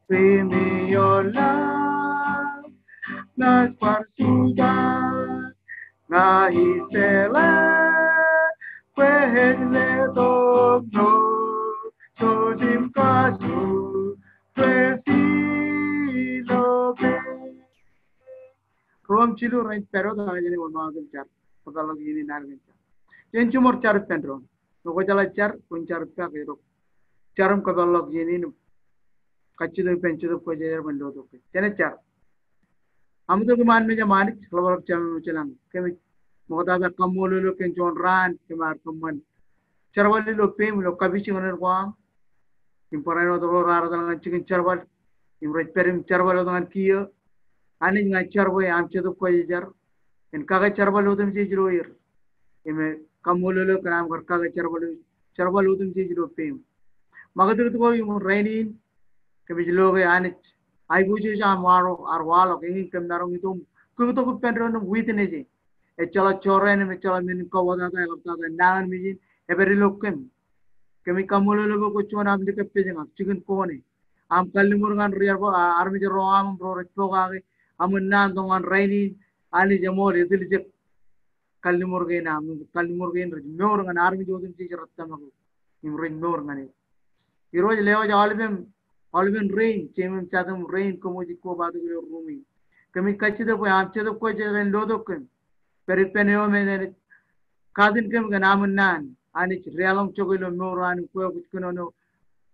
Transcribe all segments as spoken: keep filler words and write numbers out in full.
Ri mi ioḷaak naaj bar jutak, ña ij jeḷā bwe ej letok ṇo, tok im kajju bwe ej ilo ke. Rom jilu rein pād wōt, ak jenaaj wōnṃaantok jar, kōpeḷḷọk iien in ad kōn jar. Jen jiṃor jar ippān doon. Ñe kwō jeḷā jar, kwōn jar ippān itok. Jar im kōpeḷḷọk iien in, kajjitōk ippān Jetōb Kwōjarjar bwe en lotok kōj. Jenaaj jar. Aṃ itok iṃaan mejaṃ Anij, ḷapḷọk Jemem ilañ. Kōmij ṃoktata kaṃṃoolol eok kōn juon raan, kōm ar kōṃṃan jerbal ilo peiṃ ilo kapijuknen ko aṃ. Im barāinwōt ro raar etal ñan jikin jerbal im rej pād im jerbal wōt ñan kiiō. Anij, ña ij jar bwe aṃ Jetōb Kwōjarjar en kake jerbal otemjej ilo er. Im kaṃṃoolol eok kōn aṃ kar kake jerbal, jerbal otemjej ilo peiṃ. Ṃakūtkūt ko im rainin kōmij lo ke Anij, aiboojoj aṃ ar, ar waḷọk, eñin kōm maroñ itok im kūktok ippān doon im witness e. Ejjeḷọk jorrāān im ejjeḷọk men in kauwōtata, eḷaptata nañinmej in, epād ilo kōm. Kōmij kaṃṃoolol eok bwe kwōj juon aṃ likōppejak, jikin kōṇe. Aṃ kalliṃur ñan ri-, a, armej ro aṃ im ro rej pokake aṃ unin naan tok ñan rainin. Anij, eṃool etiljek kalliṃur kein aṃ, kalliṃur kein rej mour ñan armej otemjej rej tōmak eok im rej mour ñan eok. Irooj, lewōj aolepen, aolepen rein, jeiṃ im jatūṃ, rein kōmwōj ej kobatok ilo ruum in. Kōmij kajjitōk bwe aṃ Jetōb Kwōjarjar en lotok kōm. Pād ippān eo me enaaj katin kōm kōn aṃ unin naan. Anij, deḷọñ jokwe ilo mour eo an im kwe kwōj kōnono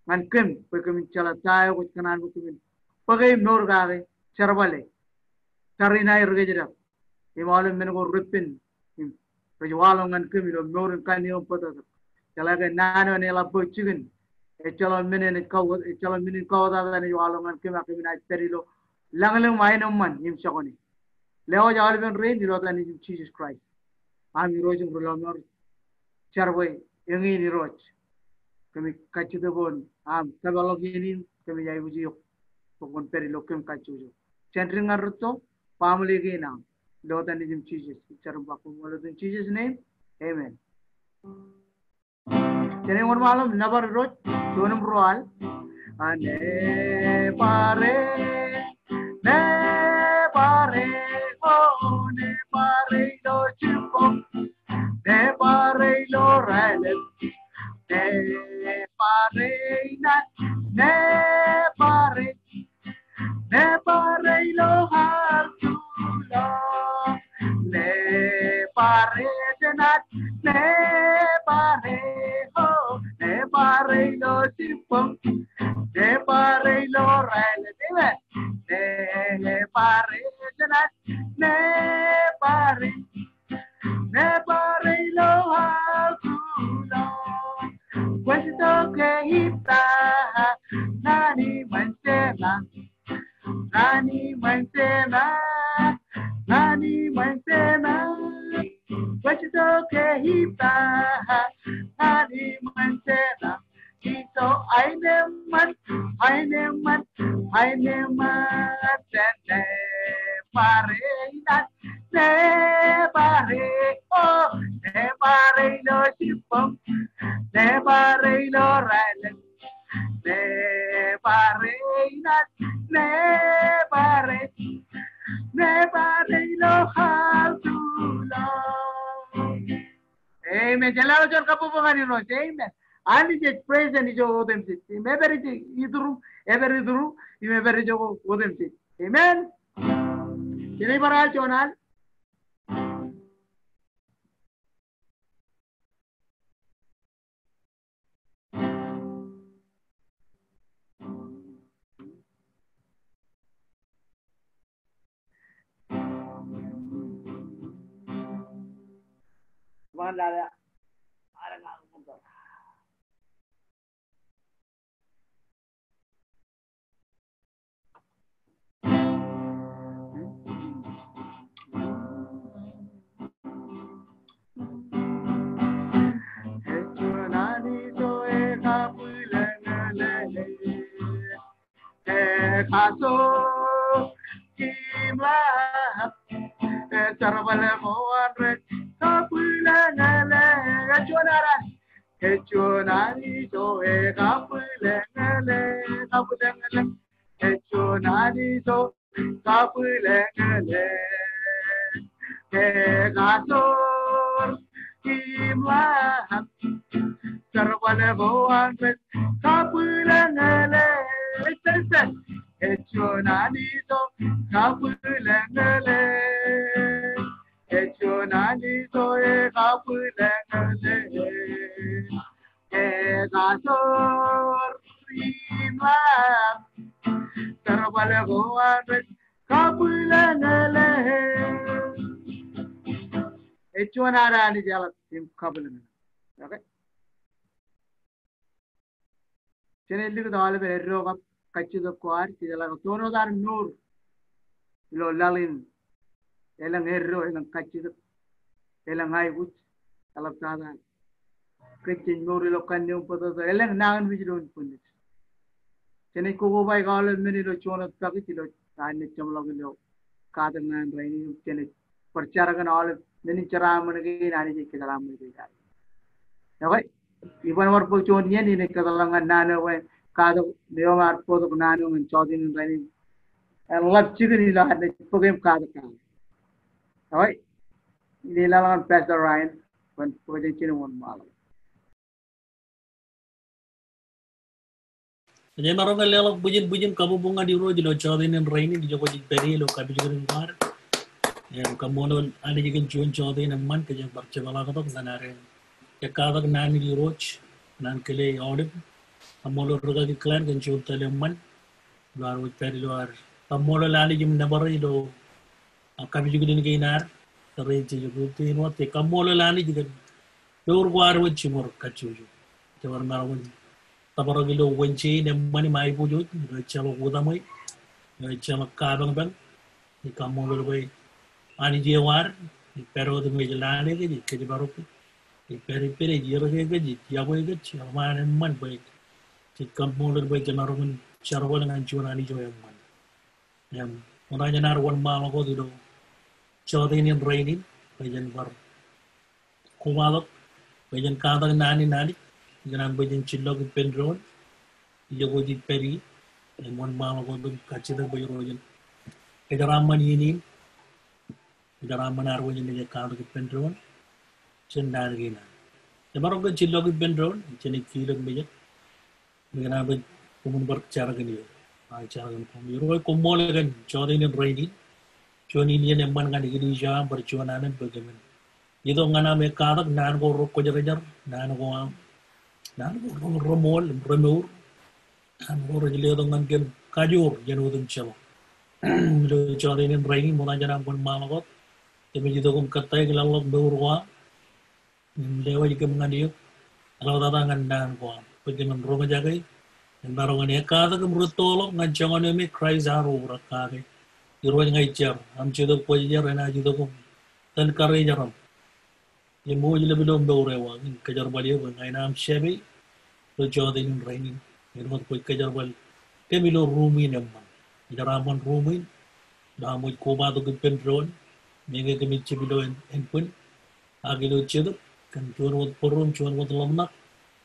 ñan kōm bwe kōmin jeḷā ta eo kwōj kōṇaan bwe kōmin bōke im mour kake, jerbale. Jar in aer kōjdat im aolep men ko reppen im rej waḷọk ñan kōm ilo mour in kanniōk im bōtōktōk. Jeḷā ke naan eo enaaj ḷap bōk jikin, ejjeḷọk men in kauwōt, ejjeḷọk men in kauwōtata enaaj waḷọk ñan kōm, ak kōm naaj pād ilo lañlōñ im aenōṃṃan im jokwane. Lewōj aolepen rein ilo etan Nejiṃ Jisōs Kraist, aṃ Irooj im Rilọmọọr. Jar bwe eñin Irooj. Kōmij kajjitōk bwe aṃ kōpeḷḷọk iien in, kōmij aiboojoj eok bwe kwōn pād ilo kōm kajjojo. Jān dik ñan rūtto, baaṃle kein aṃ. Ilo etan Nejiṃ Jisōs, ij jar im ba koṃṃool wōt in Jesus' name. Amen. Jenaaj wōnṃaanḷọk nōbar Irooj, juon im ruo al. A nōbar e, nōbar e, o nōbar e ilo jibboñ, nōbar e ilo raelep, nōbar e inaan, nōbar e, nōbar e ilo al tulọk, nōbar e jenaaj, nōbar e, o, nōbar e ilo jibboñ, nōbar e ilo raelep. Amen. Nōbar e jenaaj, nōbar e, nōbar e ilo al tulọk. Kwōj itok ke ippa, ñan iṃōn jeṃaan, ñan iṃōn jeṃaan, ñan iṃōn jeṃaan. Kwōj itok ke ippa, ñan iṃōn jeṃaan. Ijo aenōṃṃan, aenōṃṃan, aenōṃṃan, nōbar e inaan, nōbar e, o, nōbar e ilo jibboñ, nōbar e ilo raelep, nōbar e inaan, nōbar e, nōbar e ilo al tulọk. Amen. Jen leḷọk juon kabbokbok ñan Irooj. Amen. Anij ej present ijo otemjej. Im ej pād ituruṃ, ej pād ituruṃ, im ej pād ijo otemjej. Amen. Jenaaj bar al juon al. Ej juon Anij eo ekabwilōñlōñ, ekajoor im laḷ, ejerbal ko an rej kabwilōñlōñ. Ej juon Anij, ej juon Anij eo ekabwilōñlōñ, kabwilōñlōñ. ej juon Anij eo kabwilōñlōñ. Ekajoor im ḷap, jerbal ko an rej kabwilōñlōñ. Ej juon Anij eo kabwilōñlōñ. Ej juon Anij eo kabwilōñlōñ. Ekajoor im ḷap, jerbal ko an rej kabwilōñlōñ. Ej juon ad Anij eḷap im kabwilōñlōñ. Okay. Jen likūt aolepen eddo kab kajjitōk ko ad, kijeḷā ke toon wōt ad mour ilo laḷ in elōñ eddo, elōñ kajjitōk, elōñ aikuj, eḷaptata kōj jej mour ilo kanniōk im bōtōktōk, elōñ nañinmej doon bwinnej. Jenaaj kokobaik aolep men ilo juon wōt pakej ilo ad naaj jeṃḷọk ilo katak naan rainin, jenaaj bar jar kōn aolep men in jeraaṃṃan kein Anij ej kōjeraaṃṃan kōj. Okay. Iban bar bōk juon iien inaaj kōtḷọk ñan naan eo bwe katak eo im ad bōktok naan eo ñan jota in rainin. Eḷap jikin ilo ad naaj bōk im katak kake. Okay. Ij leḷọk ñan Pastor Ryan bwe en bōk jān ijin im wōnṃaanḷọk. Emaroñ ke leḷọk bwijin bwijin kabbokbok ñan Irooj ilo jota in rainin, ijo kwōj pād ie ilo kapijuknen ko ad. Im kaṃṃoolol Anij kōn juon jota in eṃṃan kōjeañ bar jepḷaaktok ñan ad ekkatak naan in Irooj, naan kile aolep. Kaṃṃoolol rūkaki Glenn kōn juon tōl eṃṃan ilo ad wōj pād ilo ad kaṃṃoolol Anij im nōbar e ilo, a, kapijuknen kein ad. Tōre ej jejjet āinwōt, ej kaṃṃoolol Anij kōn mour ko ad wōj jiṃor kajjojo. Ej bar maroñ in tōprak ilo Wednesday in eṃṃan im aiboojoj ilo ejjeḷọk utaṃwe, ilo ejjeḷọk kapañpañ. Ij kaṃṃoolol bwe Anij eo ad ej pād wōt im ej lale kōj, ej kōjparok kōj, ej pād ippād, ej ier kōj, ej iọkwe kōj, eṃṃan eṃṃan bwe jej kaṃṃoolol bwe jemaroñ in jerbal ñan juon Anij eo eṃṃan. Im ṃokta jān ad wōnṃaanḷọk wōt ilo jota in rainin, bwe jen bar kobatok, bwe jen katak naan in Anij, ikōṇaan bwe jen jillọk ippān doon, ijo kwōj pād ie, im wōnṃaanḷọk wōt im kajjitōk bwe Irooj en kōjeraaṃṃan iien in, kōjeraaṃṃan ad wōj naaj katak ippān doon jān naan kein ad. Emaroñ ke jillọk ippān doon, jenaaj kilōk mejād. Ikōṇaan bwe koṃwin bar jar kōn eō. Ij jar kōn koṃ. Irooj, koṃṃool kōn jota in rainin. Juon iien eṃṃan ñan eklejia eo aṃ bar juon alen bwe kōmin itok ñan aṃ ekkatak naan ko rekwōjarjar, naan ko aṃ, naan ko reṃool, remour, naan ko rej letok ñan kōm kajoor jān otemjej. Ilo jota in rainin, ṃokta jān aṃ wōnṃaanḷọk wōt, kōmij itok im kōttāik laḷḷọk mour ko aṃ im lewōj kōm ñan eō. Eḷaptata ñan naan ko aṃ bwe kōmin roñjake im maroñ in ekkatak im rūttoḷọk ñan joñan eo me Kraist ear obrak kake. Irooj, ña ij jar, aṃ Jetōb Kwōjarjar enaaj itok im tōl karijeraṃ im wōj ḷap ilo mour eo aō im kōjerbal eō bwe ña inaaj shepherd ilo jota in rainin. Āinwōt kwōj kōjerbal kōm ilo ruum in eṃṃan. Jeraaṃṃan ruum in ilo aṃ wōj kobatok ippān doon, meñe kōmij jab ilo ānbwin, ak ilo jetōb, kōn juon wōt bōro im juon wōt ḷōmṇak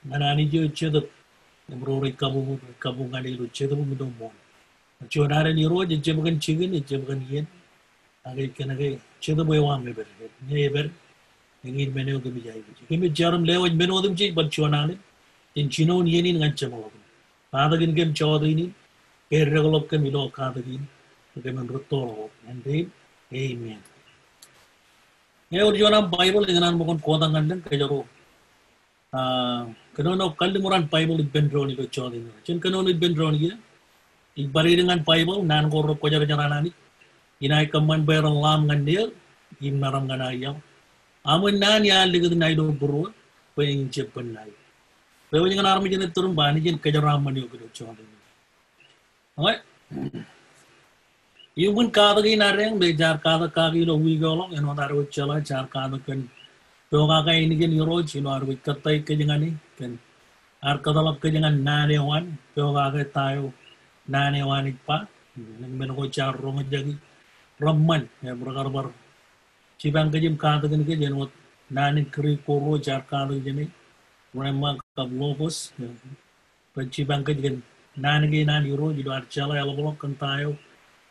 ñan Anij eo ej Jetōb, im ro rej kabuñ, rej kabuñ ñan e ilo jetōb im ilo ṃool. Juon alen Irooj, ejjab kōn jikin, ejjab kōn iien, ak ej kōnke Jetōb eo aṃ epād, ñe epād, eñin men eo kōmij aikuj. Kōmij jar im lewōj men otemjej bar juon alen jān jinoin iien in ñan jeṃḷọkin. Katakin kōm jota in, kōdekḷọk kōm ilo katak in, kōmin rūttoḷọk wōt. Āindein, amen. Ñe ewōr juon aṃ Baibōḷ, ikōṇaan ṃōkōn kotak ñan lōñ, kōjro Ah, kōnono kalliṃur an Baibōḷ ippān doon ilo jota in. Jen kōnono ippān doon ie. Ij bar dik ñan Baibōḷ, naan ko rekwōjarjar an Anij. Inaaj kōṃṃan bwe ren ḷaaṃ ñan neō im meram ñan aō iaḷ. Aṃ naan iar likūt ṇae ilo būruō, bwe en jab bōk ṇae. Bwe wōj ñan armej in ettōr im ba Anij en kōjeraaṃṃan eok ilo jota in. Okay. Iuṃwin katak in ad eñ me jaar katak kaki ilo wiik eo ḷọk, āinwōt ad wōj jeḷā, jaar katak kōn pokake ainikien Irooj ilo ad wōj kōttāik kōj ñan e, kōn ad kōtḷọk kōj ñan naan eo an, pokake ta eo naan eo an ej ba, im men ko jaar roñjake reṃṃan, im rekar bar jipañ kōj im katakin kōj āinwōt naan in Greek ko ruo jaar katak jāne, rhema kab logos, im rej jipañ kōj kōn naan kein an Irooj ilo ad jeḷā eḷapḷọk kōn ta eo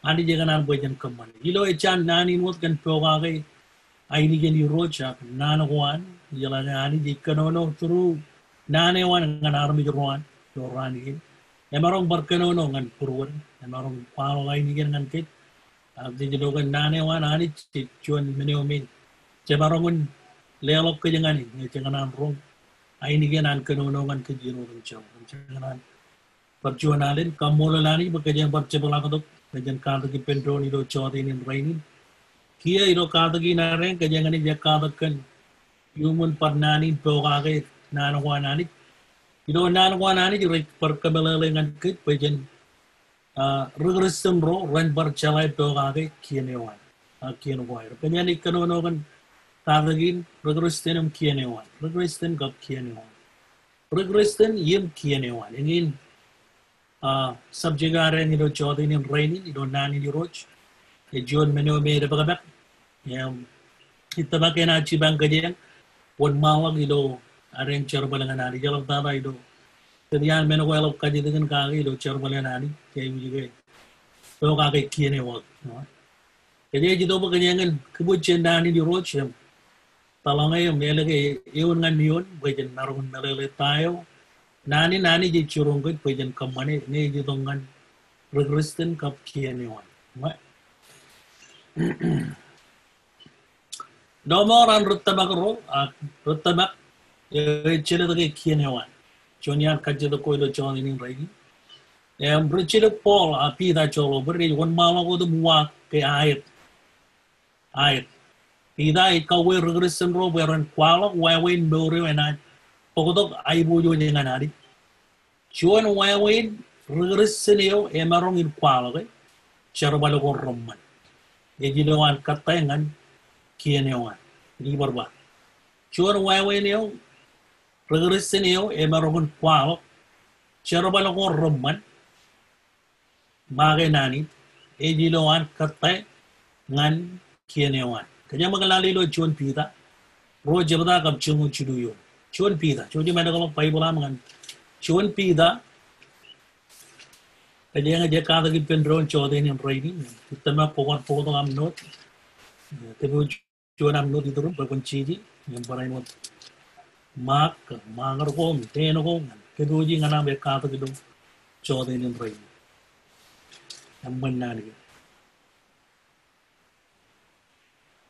Anij ekōṇaan bwe jen kōṃṃane. Ilo ejja naan in wōt kōn pokake ainikien Irooj ak naan ko an, ijeḷā ke Anij ej kōnono through naan eo an ñan armej ro an ilo raan kein. Emaroñ bar kōnono ñan būruod, emaroñ kwaḷọk ainikien ñan kōj. Ak jej lo ke naan eo an Anij ej juon men eo me jemaroñ in leḷọk kōj ñan e, ñe jekōṇaan roñ ainikien an kōnono ñan kōj iien otemjej. Jekōṇaan bar juon alen, kaṃṃoolol Anij bwe kōjeañ bar jepḷaaktok, kōjeañ katak ippān doon ilo jọteen in rainin. Kiiō ilo katak in adeañ, kōjeañ naaj katak kōn iuṃwin bar naan in pokake naan ko an Anij. Ilo naan ko an Anij rej bar kōmeḷeḷe ñan kōj bwe jen, ah, ri Kristian ro ren bar jeḷā pokake kien eo an, ah, kien ko aer. Kōjeañ naaj kōnono kōn katak in, ri Kristian im kien eo an. Ri Kristian kab kien eo an. Ri Kristian im kien eo an. Eñin, ah, subject eo adeañ ilo jọteen in rainin, ilo naan in Irooj. Ej juon men eo me edepakpak. Im, ij tōmak enaaj jipañ kōjeañ wōnṃaanḷọk ilo adeañ jerbal ñan Anij. Eḷaptata ilo, jet iaan men ko eḷap kajjitōkin kake ilo jerbal ñan Anij, ke ej ke pokake kien eo aō. Kōjeañ ej itok bwe kōjeañ in kōpooj jān naan in Irooj im tōḷañe im āleke eoon ñan eoon bwe jen maroñ in meḷeḷe ta eo naan in Anij ej jiroñ kōj bwe jen kōṃṃane, ñe ej itok ñan ri Kristian kab kien eo an. Ṃōj. Ilo mour an ri tōmak ro, ak ri tōmak eo ej jelōt ke kien eo an. Juon iaan kajjitōk ko ilo jọteen in rainin. Im rijjilōk Paul, ah, Piter joḷọk bōd, ej wōnṃaanḷọk wōt im uwaak ke aet. Aet. Piter ej kauwe ri Kristian ro bwe ren kwaḷọk wāween mour eo enaaj bōktok aiboojoj ñan Anij. Juon wāween ri Kristian eo emaroñ in kwaḷọke, jerbal ko reṃṃan. Ej ilowaan kōttāik ñan kien eo an. Ij bar ba, juon wāween eo ri Kristian eo emaroñ in kwaḷọk, jerbal ko reṃṃan. Make naan in, ej ilowaan kōttāik ñan kien eo an. Kōjeañ ṃōk lale ilo juon Piter, ruo jebta kab joñoul jilu eoon. Juon Piter, jouj im edekḷọk Baibōḷ aṃ ñan juon Piter. Kōjeañ ej katak ippān doon jọteen in rainin, ij tōmak kwō kwaar bōktok aṃ note. Kōpooj juon aṃ note iturin bwe kwōn jeje, im barāinwōt ṃaak, ṃaak ko, im pen ko, ñan kōpooji ñan aṃ katak ilo jọteen in rainin. Eṃṃan naan kein.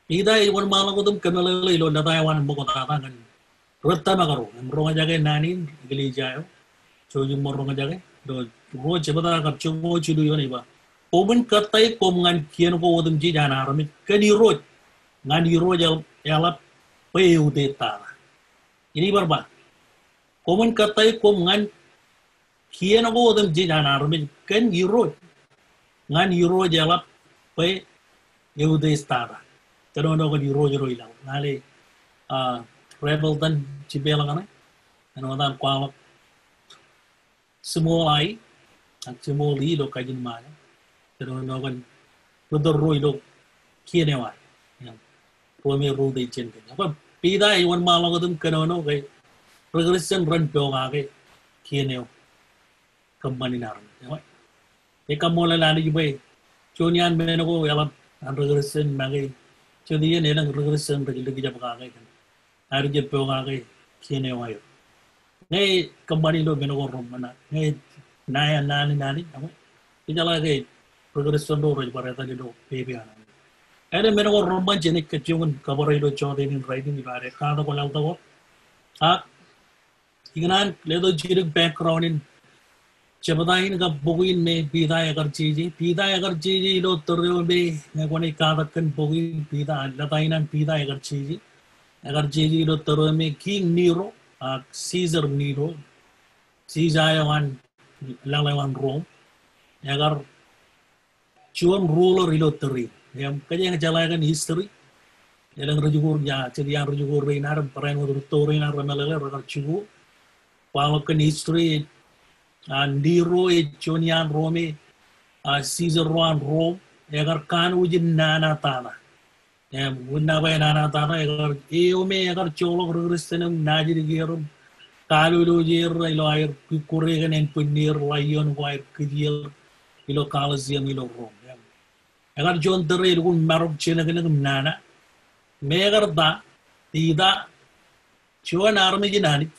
Piter ej wōnṃaanḷọk wōt im kōmeḷeḷe ilo lōta eo an ṃoktata ñan ri tōmak ro, im roñjake naan in eklejia eo. Jouj im ṃōk roñjake, ilo ruo jebta kab joñoul jilu eoon ej ba, koṃwin kōttāik koṃ ñan kien ko otemjej an armej kōn Irooj, ñan Irooj eḷ-, eḷap bwe eutiej tata. Ij bar ba, koṃwin kōttāik koṃ ñan kien ko otemjej an armej kōn Irooj, ñan Irooj eḷap bwe eutiej tata. Kōnono kōn irooj ro ilaḷ. Ña ḷe, ah, rebel tan jipeḷ kaṇe, āinwōt an kwaḷọk small I ak small E ilo kajin ṃae. Kōnono kōn ri tōl ro ilo kien eo an. Im ruo me rej utiej jān kōj. Ak Piter ej wōnṃaanḷọk wōt im kōnono ke ri Kristian ren pokake kien eo kōṃṃan in armej. Ej kaṃṃoolol Anij bwe juon iaan men ko eḷap an ri Kristian make jet iien elōñ ri Kristian rej likjab kake kōn aer jab pokake kien eo aer. Ñe kōṃṃan ilo men ko reṃṃan, ñe naan, naan in Anij, ej jeḷā ke ri Kristian ro rej bar etal ilo pepe an Anij. Āinwōt men ko reṃṃan jenaaj kajjioñ in kōbōro ilo jọteen in rainin ilo ad katak ko laḷtak wōt. Ak Ikōṇaan letok jidik background in jebta in kab bok in me Piter ekar jeje. Piter ekar jeje ilo tōre eo me ñe kwōnaaj katak kōn bok in Piter, lōta in an Piter ekar jeje. Ekar jeje ilo tōre eo me King Nero, ak Caesar Nero, Caesar eo an laḷ eo an Rome. Ekar juon ruler ilo tōre in. Im kōjeañ jeḷā kōn history. Elōñ rijikuuḷ, jet iaan rijikuuḷ rein ad im barāinwōt rūtto rein ad remeḷeḷe rekar jikuuḷ. Kwaḷọk kōn history, ah, Nero ej juon iaan Rome, ah, Caesar ro an Rome. Ekar kanooj in nana tata. Im, wūnin bwe nana tata, ekar, eo me ekar joḷọk ri Kristian im naajdik er im kaloloje er ilo aer kikkure kōn ānbwinnū er, ḷaioon ko aer kiji er ilo Colosseum ilo Rome. Ekar juon tōre elukkuun marok jinōknōk im nana. Im ekar ta, Piter, juon armej in Anij,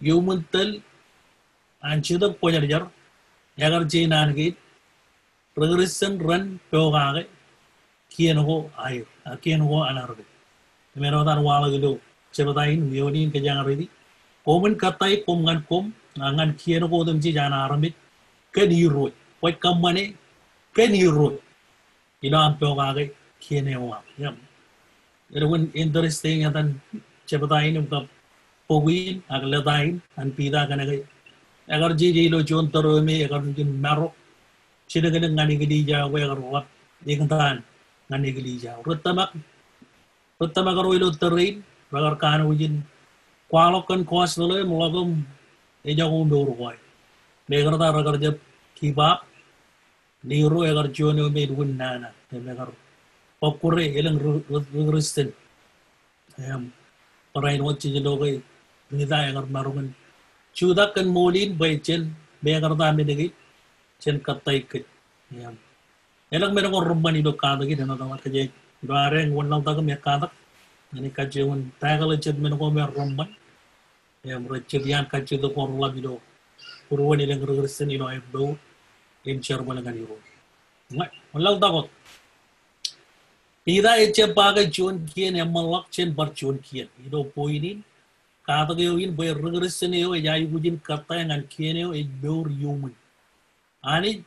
iuṃwin tōl an Jetōb Kwōjarjar, ekar je naan kein, ri Kristian ren pokake kien ko aer, a, kien ko an armej. Im āinwōt an waḷọk ilo jebta in, ioon in kōjeañ riiti. Koṃwin kōttāik koṃ ñan koṃ, a, ñan kien ko otemjej an armej kōn Irooj. Kwōj kōṃṃane kōn Irooj ilo aṃ pokake kien eo aṃ. Im elukkuun interesting etan jebta in im kab bok in ak leta in an Piter kōnke ekar jeje ilo juon tōre eo me ekar lukkuun marok jinōknōk ñan eklejia ko, ekar ḷap eñtaan ñan eklejia ko. Ri tōmak, ri tōmak ro ilo tōre in, rekar kanooj in kwaḷọk kōn gospel eo im ḷọk im ejako mour ko aer. Im ekar ta, rekar jab give up. Nero ekar juon eo me elukkuun nana, im ekar kọkkure elōñ ri, ri, ri Kristian. Im barāinwōt jej lo ke Piter ekar maroñ in jutak kōn ṃool in bwe jen, me ekar ta men kein, jen kōttāik kōj. Im elōñ men ko reṃṃan ilo katak in, āinwōt aō kōjeañ ilo ad wōnlaḷtak im ekkatak, ñan ij kajjioñ in tackle jet men ko me reṃṃan. Im rej jet iaan kajjitōk ko reḷap ilo būruon elōñ ri Kristian ilo aer mour im jerbal ñan Irooj. Ñe, wōnlaḷtak wōt. Piter ejjab ba ke juon kien eṃṃanḷọk jān bar juon kien. Ilo point in, katak eo in bwe ri Kristian eo ej aikuj in kōttāik ñan kien eo ej mour iuṃwin. Anij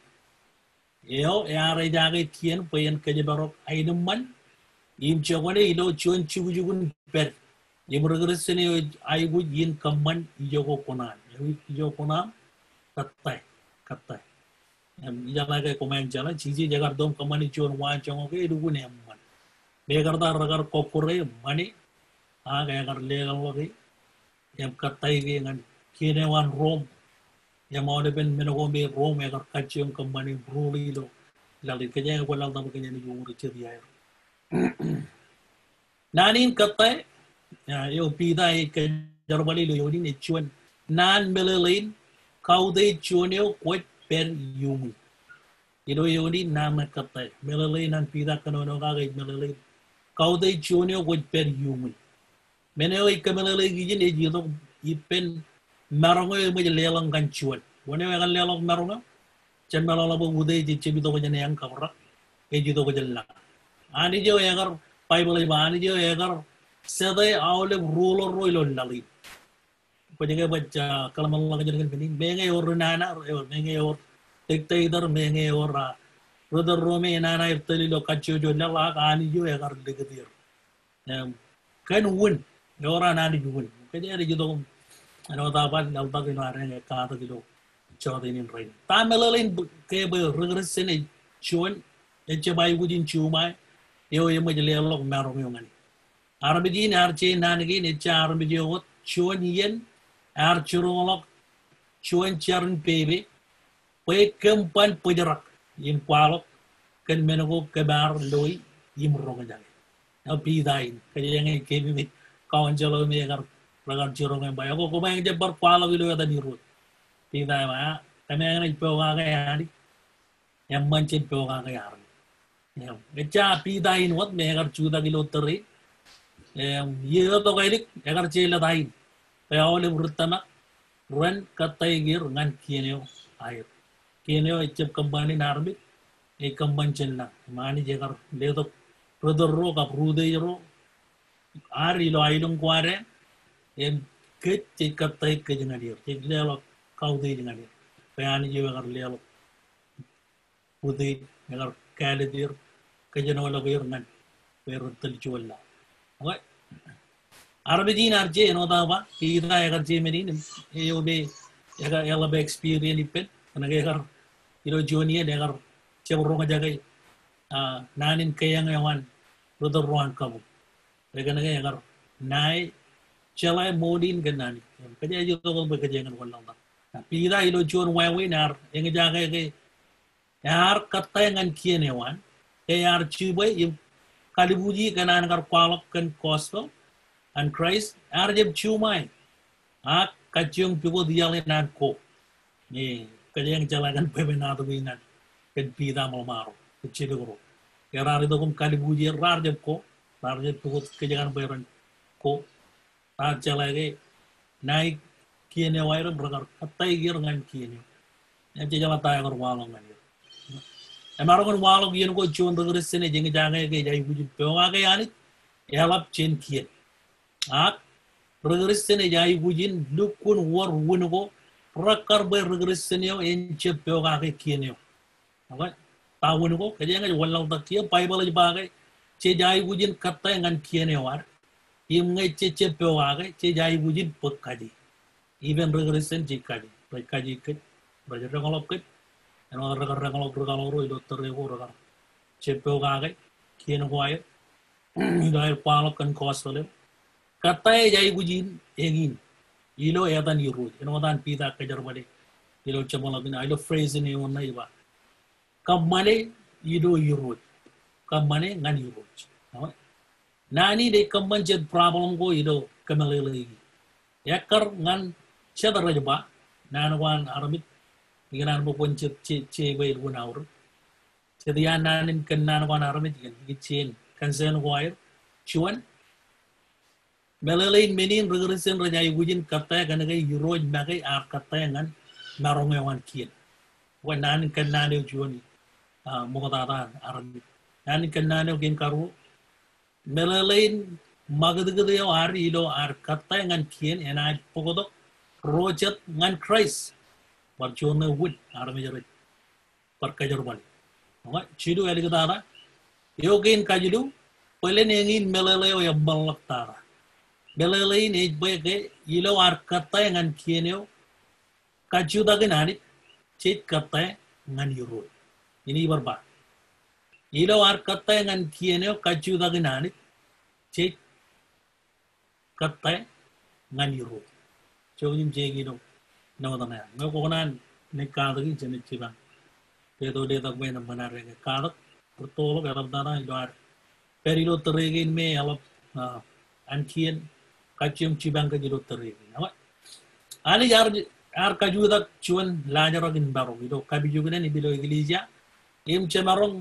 eo ear ejaake kien bwe en kōjparok aenōṃṃan im jokwane ilo juon jukjuk in pād. Im ri Kristian eo ej aikuj in kōṃṃan ijoko kuṇaan. Eo ijoko kuṇaan, kōttāik, kōttāik. Im ijeḷā ke koṃeañ jeḷā, Jisōs ekar itok im kōṃṃane juon waanjoñak ke elukkuun eṃṃan. Me ekar ta rekar kọkkure ṃane, ak ekar leḷọk e, im kōttāik e ñan kien eo an Rom. Im aolepen men ko me Rom ekar kajjioñ kōṃṃane im rule ilo laḷ in. Kōjeañ wōnlaḷtak bwe kōjeañ naaj uñūr jet iaer. Naan in kōttāik, a, eo Piter ej kōjerbale ilo ioon in ej juon naan meḷeḷein kautiej juon eo kwōj pād iuṃwin. Ilo ioon in naan ṇe kōttāik. Meḷeḷein an Piter kōnono kake ej meḷeḷein kautiej juon eo kwōj pād iuṃwin. Men eo ej kōmeḷeḷeik ijin ej itok ippān maroñ eo eṃōj leḷọk ñan juon. Wōn eo ekar leḷọk maroñ eo? Jab meḷọkḷọk bwe utiej ejjab itok jān eañ kab rak, ej itok jān lañ. Anij eo ekar, Baibōḷ ej ba Anij eo ekar sete aolep ruler ro ilo laḷ in. Kwōj ke baj, a, kōḷmānḷọkjeṇ kōn men in, meñe ewōr ri nana, ewōr, meñe ewōr dictator, meñe ewōr, a, ri tōl ro me enana er tōl ilo kajjojo laḷ, ak Anij eo ekar likūt er. Im, kōn wūn, ewōr an Anij wūn. Kōjeañ ej itok im, āinwōt aō ba laḷtak ilo ad eñin katak ilo jota in rainin. Ta meḷeḷein ke bwe ri Kristian ej juon, ejjab aikuj in juṃae, eo eṃōj leḷọk maroñ eo ñan e. Armej in ear je naan kein, ejja armej eo wōt, juon iien, ear jiroñḷọk juon jar in pepe, bwe kōm ban bōjrak im kwaḷọk kōn men ko kōm ar loi im roñjake. Eo Piter in, kōjeañ ej keememej council eo me ekar, rekar jiroñ im ba, ekwe koṃeañ jab bar kwaḷọk ilo etan Irooj. Piter ej ba, kōmeañ naaj pokake Anij, eṃṃan jen pokake armej. Im, ejja Piter in wōt me ekar jutak ilo tōre in. Im, iiō tok ālik, ekar je lōta in. Bwe aolep ri tōmak ren kōttāik er ñan kien eo aer. Kien eo ejjab kōṃṃan in armej, ej kōṃṃan jān lañ. Im Anij ekar letok ri tōl ro kab utiej ro ad ilo aelōñ ko ad, im kōj jej kōttāik kōj ñan er. Jej leḷọk kautiej ñan er. Bwe Anij eo ekar leḷọk utiej, ekar kāālōt er, kōjenolọk er ñan bwe ren tōl juon laḷ. Okay. Armej in ear je, āinwōt aō ba, Piter ekar je men in, eo me ekar, eḷap experience ippān, kōnke ekar, ilo juon iien, ekar jab roñjake, a, naan in keeañ eo an ri tōl ro an kabuñ. Bwe kōnke ekar ṇae jeḷā ṃool in kōn Anij. Im kōjeañ ej itok bwe kōjeañ wōnlaḷtak. Piter ilo juon wāween ear eñjake ke ear kōttāik ñan kien eo an, ke ear jibwe im kalbuuji kōn an kar kwaḷọk kōn gospel an Christ, ear jab juṃae. Ak kajjioñ pukot iaḷ in an ko. Ñe kōjeañ jeḷā kōn bwebwenato kein an kōn Piter ṃōṃaro, kōn jidik ro. Ke raar itok im kalbuuj er, raar jab ko, raar jab pukot kōjeañ bwe ren ko. Raar jeḷā ke naik kien eo aer im rekar kōttāik er ñan kien eo. Im jejeḷā ta ekar waḷọk ñan er. Emaroñ in waḷọk iien ko juon ri-Kristian ej eñjake ke ej aikuj in pokake Anij, eḷap jān kien. Ak ri-Kristian ej aikuj in lukkuun wōr wūn ko, rekkar bwe ri-Kristian eo en jab pokake kien eo. Okay? Ta wūn ko, kōjeañ ej wanlaḷtak kiiō, Baibōḷ ej ba ke jej aikuj in kōttāik ñan kien eo ad. Im ñe jej jab pokake, jej aikuj in bōk kaje. Even ri-Kristian jej kaje. Rej kaje kōj, rej deñḷọk kōj. Āinwōt rekar deñḷọk ri-kaḷoor ro ilo tōre ko, rekar jab pokake kien ko aer. Ilo aer kwaḷọk kōn gospel eo. Kōttāik ej aikuj in eñin ilo etan Irooj. Āinwōt an Piter kōjerbale ilo jeṃḷọkin, ilo phrase in eoon ṇe ej ba, kōṃṃane ilo Irooj. Kōṃṃane ñan Irooj. Naan in ej kōṃṃan jet problem ko ilo kōmeḷeḷeiki. Ekkar ñan jet rej ba, naan ko an armej, ikōṇaan bwe kwōn jet je, je bwe elukkuun aorōk. Jet iaan naan in kōnnaan ko an armej kōn, ikijjien concern ko aer. Juon, meḷeḷein men in ri-Kristian rej aikuj in kōttāik kōnke Irooj make ear kōttāik ñan maroñ eo an kien. Bwe naan in kōnnaan eo juon, ah, ṃoktata an armej. Naan in kōnnaan eo kein karuo, meḷeḷein ṃakūtkūt eo ad ilo ad kōttāik ñan kien enaaj bōktok ro jet ñan Kraist. Bar juon ṇe wūn armej rej bar kōjerbale. Okay, jilu āliktata. Eo kein kajilu, bōlen eñin meḷeḷe eo eṃṃanḷọk tata. Meḷeḷein ej bwe ke ilo ad kōttāik ñan kien eo kajjutakin Anij, jej kōttāik ñan Irooj. Inij bar ba, ilo ad kōttāik ñan kien eo kajjutakin Anij, jej kōttāik ñan Irooj. Jouj im jeik ilo ṇe wōt ṇe. Ñe kwō kōṇaan naaj katak in, jenaaj jipañ pād ilo letok bwe en ṃōṇōṇō ñe katak rūttoḷọk eḷaptata ilo ad pād ilo tōre kein me eḷap, ah, an kien, kajjioñ jipañ kōj ilo tōre kein. Awa. Anij ear, ear kajutak juon laajrak in maroñ ilo kapijuknen im ilo eklejia. Im jemaroñ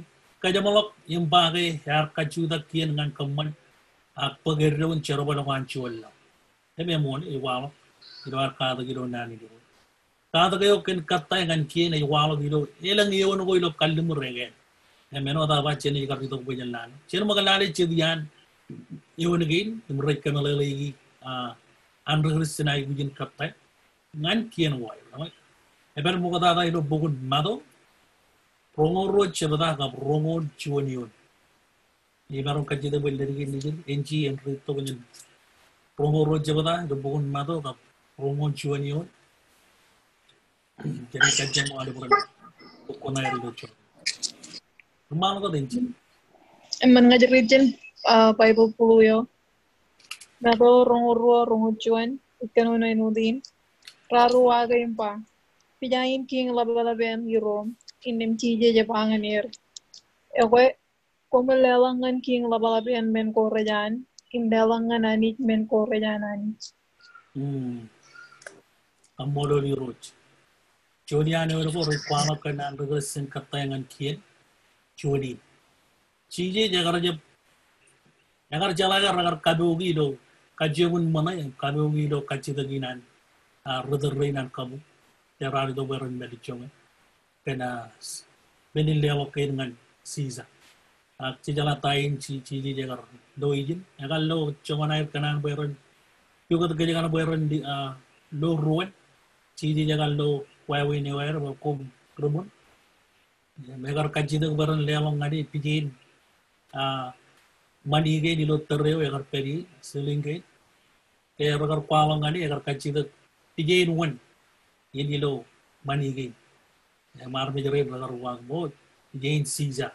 kōjeṃḷọk im ba ke ear kajutak kien ñan kōṃṃan ak bōk eddoin jerbal ko an juon laḷ. Im eṃṃan ej waḷọk ilo ad katak ilo naan in Irooj. Katak eo kōn kōttāik ñan kien ej waḷọk ilo elōñ eoon ko ilo kalliṃur ekāāl. Im āinwōt aō ba, jenaaj kar itok bwe jen lale. Jen ṃōk lale jet iaan eoon kein im rej kōmeḷeḷeiki, ah, an ri-Kristian aikuj in kōttāik ñan kien ko aer. Amen. Ej pād ṃoktata ilo bok in Matu, roñoul ruo jebta kab roñoul juon eoon. Imaroñ kajjitōk bwe leddik in nejin, Angie en read tok jān roñoul ruo jebta ilo bok in Matu kab roñoul juon eoon. Jenaaj kajjioñ ṃool bwe ren bōk kuṇaō aer ilo juon. Ṃool tok Angie. Eṃṃan, ña ij read jān, ah, Baibōḷ bōḷ eo. Matu roñoul ruo, roñoul juon, ij kōnono āinwōt in. Raar uwaake im ba, pija in kiiñ ḷapḷap eo an Rom, innām Jisōs ej ba ñan er, ekwe, koṃwin leḷọk ñan kiiñ ḷapḷap eo an men ko rej an, im leḷọk ñan Anij men ko rej an Anij. Hmm. Kaṃṃoolol Irooj. Juon iaan eoon ko rej kwaḷọk kōn an ri-Kristian kōttāik ñan kien. Juon in. Jisōs ekar jab, ekar jeḷā ke rekar kapook ilo kajjioñ in ṃōṇōṇō, kapook ilo kajjitōk in an, ah, ri-tōl rein an kabuñ. Raar itok bwe ren mālejjoñe kōn, ah, s-, men in leḷọk kein ñan Sisa. Ak jejeḷā ta in Ji-, Jisōs ekar lo ijin. Ekar lo joñan aer kōṇaan bwe ren, pukot kōj kōṇaan bwe ren, ah, lo ruōn. Jisōs ekar lo wāween eo aer bwe koṃ ri-ṃōn. Im ekar kajjitōk bwe ren leḷọk ñan e pije in, ah, ṃani kein ilo tōre eo ekar pād ie, ceiling kein. Ke rekar kwaḷọk ñan e, ekar kajjitōk pije in wōn in ilo ṃani kein. Im armej rein rekar uwaak ṃōk, pije in Sisa.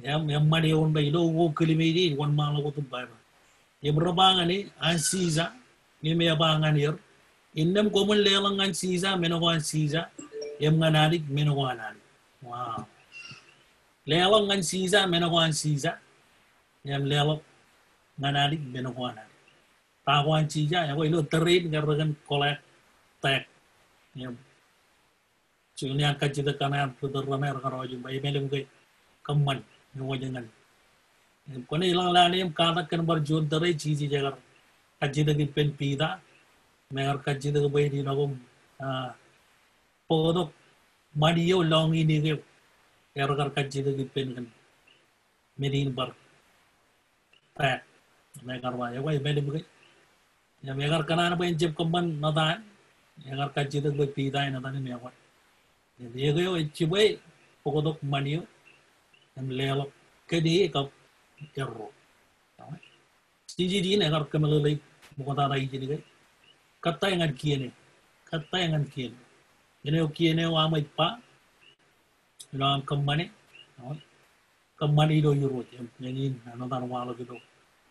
Im, im ṃani eo ṇe ilo ko kilmeej e, wōnṃaanḷọk wōt im ba, im re ba ñan e, an Sisa, im e ba ñan er, innām koṃwin leḷọk ñan Sisa men ko an Sisa, im ñan Anij men ko an Anij. Wow. Leḷọk ñan Sisa men ko an Sisa, im leḷọk ñan Anij men ko an Anij. Ta ko an Sisa, ekwe ilo tōre in ke rekōn collect tag. Im juon iaan kajjitōk kaṇe an ri tōl raṇe rekar wōj im ba, emeḷeḷe ke kōṃṃan eo wōj ñan. Im kwōnaaj lale im katak kōn bar juon tōre Jisōs ekar kajjitōk ippān Piter. Im ekar kajjitōk bwe en itok im, ah, bōktok ṃani eo, lọñiin eo rekar kajjitōk ippān kōn men in bar tag. Im ekar ba, ekwe, emeḷeḷe ke. Im ekar kōṇaan bwe en jab kōṃṃan ṇotaan. Ekar kajjitōk bwe Piter en etan im ekwe. Im ekwe eo ej jibwe bōktok ṃani eo im leḷọk kōn e kab erro. Jisōs in ekar kōmeḷeḷeik ṃoktata ijin ke. Kōttāik ñan kien eo. Kōttāik ñan kien eo. Kien eo, kien eo aṃ ej ba ilo aṃ kōṃṃane, kōṃṃane ilo Irooj. Im men in āinwōt an kwaḷọk ilo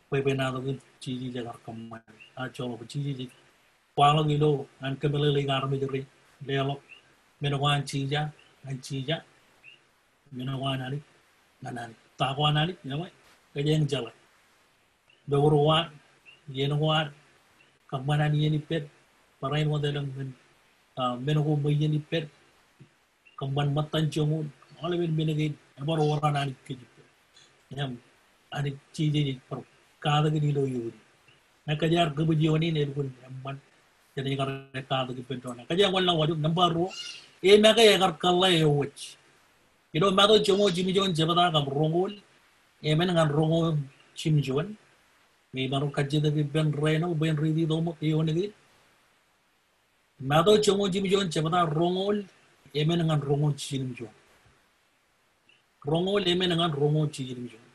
bwebwenato kein, Jisōs ekar kōṃṃane. A joḷọk, Jisōs ej kwaḷọk ilo an kōmeḷeḷeik armej rein, leḷọk men ko an Jisōs ñan Jisōs, men ko an Anij ñan Anij. Ta ko an Anij, ekwe, kōjeañ jeḷā. Mour ko ad, iien ko ad, kōṃṃan an iien ippād, barāinwōt elōñ men, ah, men ko ṃweien ippād, kōṃṃan ṃōttan joñoul, aolepen men kein, ebar wōr an Anij kōj ippād. Im Anij Jisōs ej bar katakin ilo eoon in. Ñe kōjeañ kōbōj eoon in, elukkuun eṃṃan, jān ekar katak ippān doon. Kōjeañ wanlaḷ wōj im nōṃba ruo, e make ekar kōḷḷā eo wōj. Ilo Matu joñoul jimjuon jebta kab roñoul emān ñan roñoul jimjuon. Im ij bar kajjitōk ippān rein eo bwe en riiti tok ṃōk eoon kein. Matu joñoul jimjuon jebta roñoul emān ñan roñoul jiljilimjuon. Roñoul emān ñan roñoul jiljilimjuon.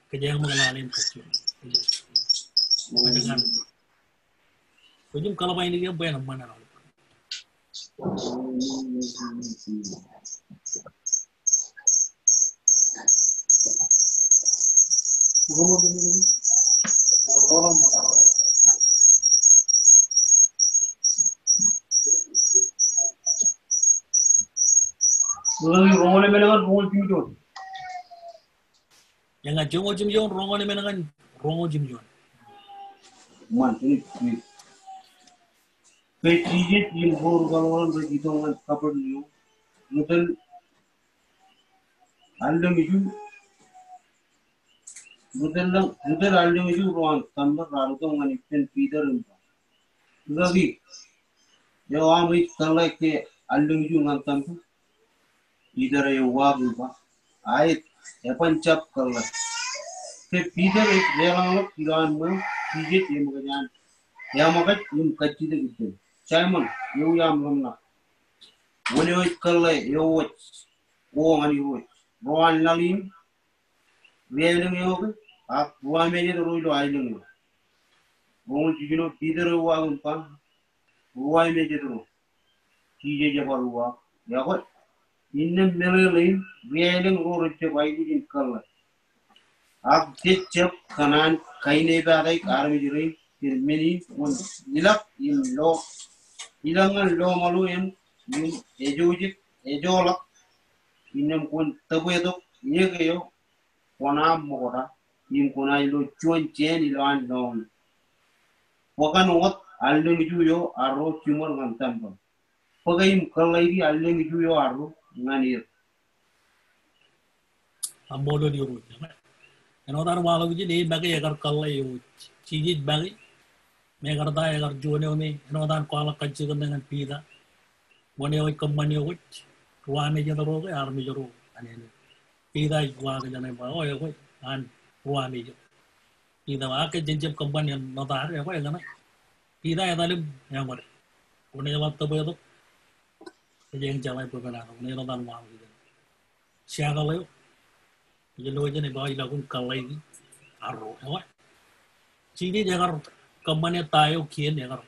Kōjeañ ṃōk lale im kajjitōk. Kwōj im kōḷḷā ainikien bwe en eṃṃan an aolep. Eñin, joñoul jimjuon, roñoul emān ñan roñoul jimjuon. Ṃan, ej, ej. Ke Jisōs im ro ri kaḷoran rej itok ñan Kapernaum, ri tōl allōñ iju, ri tōl allōñ, ri tōl allōñ iju ro an tempeḷ raar itok ñan ippān Piter im ba, Rikaki, eo aṃ ej kōḷḷā ke allōñ iju ñan tempeḷ? Piter ej uwaak im ba, Aet, eban jab kōḷḷā. Ke Piter ej deḷọñḷọk ilowaan ṃweo, Jisōs eṃōkaj an, eṃōkaj im kajjitōk ippān, Saimōn, ewi aṃ ḷōmṇak? Wōn eo ej kōḷḷā eo wōj ko ñan Irooj, ro an laḷ im ri aelōñ eo ke, ak ruwamejād ro ilo aelōñ eo? Roñoul jiljino, Piter ej uwaak im ba, Ruwamejād ro. Jisōs ebar uwaak, Ekwe, innām meḷeḷein ri aelōñ ro rejjab aikuj in kōḷḷā. Ak jejjab kōṇaan kainepataik armej rein kōn men in kwōn ilọk im lo, ilọk ñan lọmaḷo eṇ im ejojek, ejoḷọk, innām kwōn tōpwetok eō ke eo kwōnaaj ṃokta im kwōnaaj lo juon jāān ilowaan lọñiō. Bōkan wōt allōñ iju eo arro jiṃor ñan tempeḷ. Bōke im kōḷḷāiki allōñ iju eo arro ñan er. Kaṃṃoolol Irooj. Āinwōt an waḷọk ijin, e make ekar kōḷḷā eo wōj. Jisōs make, im ekar ta, ekar juon eo me, āinwōt an kwaḷọk kajjitōk ṇe ñan Piter. Wōn eo ej kōṃṃan eo wōj? Ruwamejād ro ke armej ro? An āinwōt Piter ej uwaak jān e ba, O, ekwe, an ruwamejād. Piter ba, Ak ke jen jab kōṃṃan ṇotaad, ekwe, ekōṇaan. Piter etal im eṃōd. Kwōnaaj ḷak tōpwetok? Kōjeañ jeḷā bwebwenato, kwōnaaj ḷak tōpwetok? Jeḷā eo. Ej lo jān e ba, Ilọk im kōḷḷāiki arro. Ekwe, Jisōs ekar kōṃṃane ta eo kien, ekar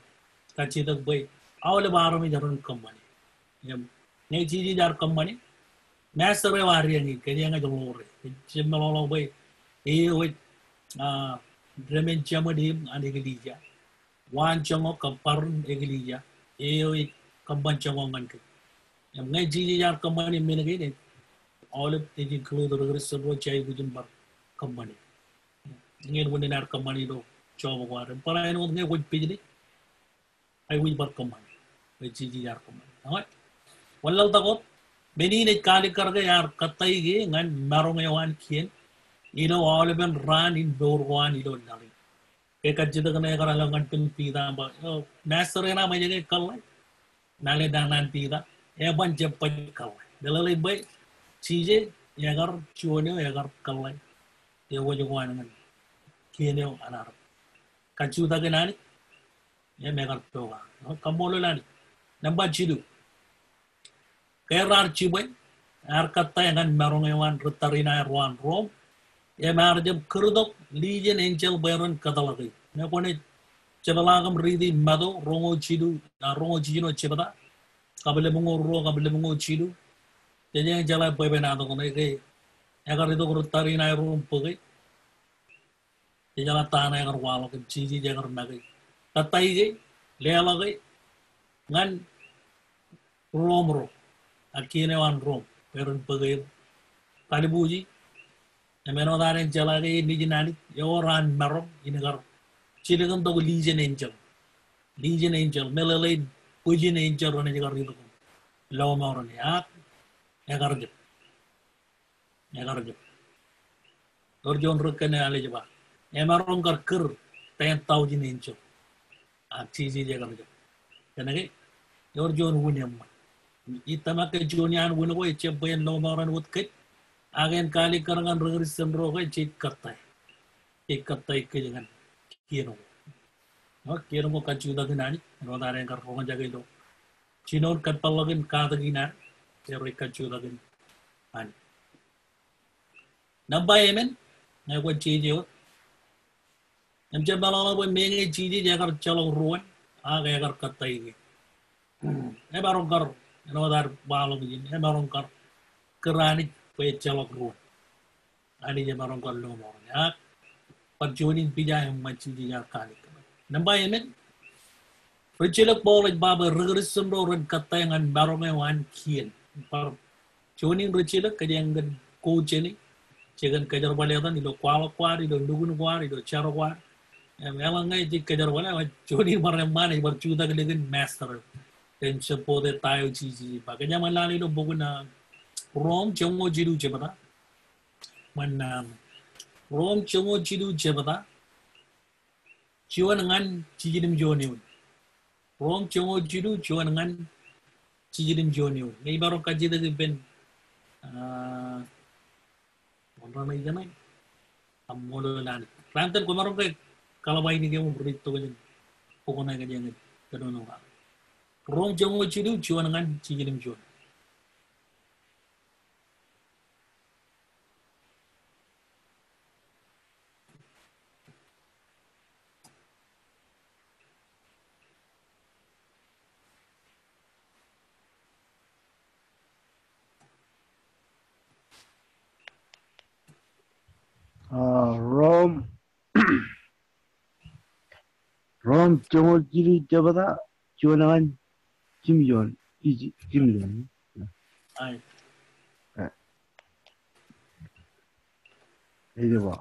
kajjitōk bwe aolep armej ren kōṃṃane. Im ñe Jisōs ear kōṃṃane, Master eo ad eñin, kōjeañ ej ḷoore. Ej jab meḷọkḷọk bwe eo ej, ah, demen jeṃōd im an eklejia. Waan joñak kab bōran eklejia, eo ej kōṃṃan joñak ñan kōj. Im ñe Jisōs ear kōṃṃane men kein, ej aolep, ej include ri Kristian ro jej aikuj in bar kōṃṃane. Ñe en unin ad kōṃṃane ilo job ko ad. Im barāinwōt ñe kwōj business, Ij bar kōṃṃane. Bwe Jisōs ear kōṃṃane. All right. Wanlaḷtak wōt. Men in ej kaalikkar ke ear kōttāik e ñan maroñ eo an kien ilo aolepen raan in mour ko an ilo laḷ in. Ke kajjitōk ṇe ekar lo ñan pen Piter im ba, o, Master, enaaj ej kōḷḷā? Lale naan an Piter, eban jab baj kōḷḷā. Meḷeḷein bwe Jisōs ekar juon eo ekar kōḷḷā ewōj ko an ñan kien eo an Adam. Kajjitōk in Anij im ekar pokake. Kaṃṃoolol Anij. Nōṃba jilu. Ke raar jibwe, ear kōttāik ñan maroñ eo an ri tariṇae ro an Rom, im ear jab kūrtok lijin enjeḷ bwe ren kōtḷọk e. Ñe kwōnaaj jepḷaak im riiti Matu roñoul jilu, a, roñoul jiljino jebta, kab lemñoul ruo, kab lemñoul jilu. Jej jeḷā bwebwenato ṇe ke ekar itok ri tariṇae ro im bōke. Jejeḷā ta ṇe ekar waḷọk im Jisōs ekar make. Kōttāik e, leḷọk e ñan Rom ro, ak kien eo an Rom, bwe ren bōke im kalbuuji. Im āinwōt ad jeḷā ke Nejin Anij ewōr an maroñ in kar jilkintok lijin enjeḷ. Lijin enjeḷ, meḷeḷein bwijin enjeḷ renaaj kar itok im lọmọọren e, ak ekar jab. Ekar jab. Ewōr juon ri kōn eo ej ba, emaroñ kar kūr ten thousand enjeḷ. Ak Jisōs ekar jab. Kōnke ewōr juon wūn eṃṃan. Ij tōmak ke juon iaan wūn ko ejjab bwe en lọmọọren wōt kōj. Ak en kaalikkar ñan ri Kristian ro ke jej kōttāik. Jej kōttāik kōj ñan kien ko. Eo, kien ko kajjitōk in Anij, āinwōt ad kar roñjake ilo jinoin kōtpeḷḷọk in katak in ad, rej kajjitōk in Anij. Nōṃba emān, ñe kwōj jeje wōt. Im jab meḷọkḷọk bwe meñe Jisōs ekar jeḷọk ruōn, ak ekar kōttāik e. Emaroñ kar, āinwōt ad waḷọk ijin, emaroñ kar kūr Anij bwe ejjeḷọk ruōn. Anij emaroñ kar lọmọọren e. Ak bar juon in pija eṃṃan Jisōs ear kaalikkar. Nōṃba emān, rijjilōk Paul ej ba bwe ri Kristian ro ren kōttāik ñan maroñ eo an kien. Bar juon in rijjilōk, kōjeañ kōn kōjjene, jej kōn kōjerbale etan ilo kwaḷọk ko ad, ilo nukun ko ad, ilo jar ko ad. Im eḷaññe jej kōjerbale, juon in bar eṃṃaan ej bar jutak likin master. Im jab bōktok ta eo Jisōs ej ba. Kōjeañ ṃōk lale ilo bok in, a, Rom joñoul jilu jebta. Ṃōk naan. Rom joñoul jilu jebta. Juon ñan jiljilimjuon eoon. Rom joñoul jilu juon ñan jiljilimjuon eoon. Ñe imaroñ kajjitōk ippān, a, wōn raṇe ijeṇe? Kaṃṃoolol Anij. Raan tōl kwōmaroñ ke kaḷap ainikien im riit tok jān bok ṇe kōjeañ kōnono ḷọk. Rom joñoul jilu juon ñan jiljilimjuon. A, Rom. Rom joñoul jilu jebta, juon ñan jiljilimjuon. Ij, jiljilimjuon. Ae. Ae. Ej ba,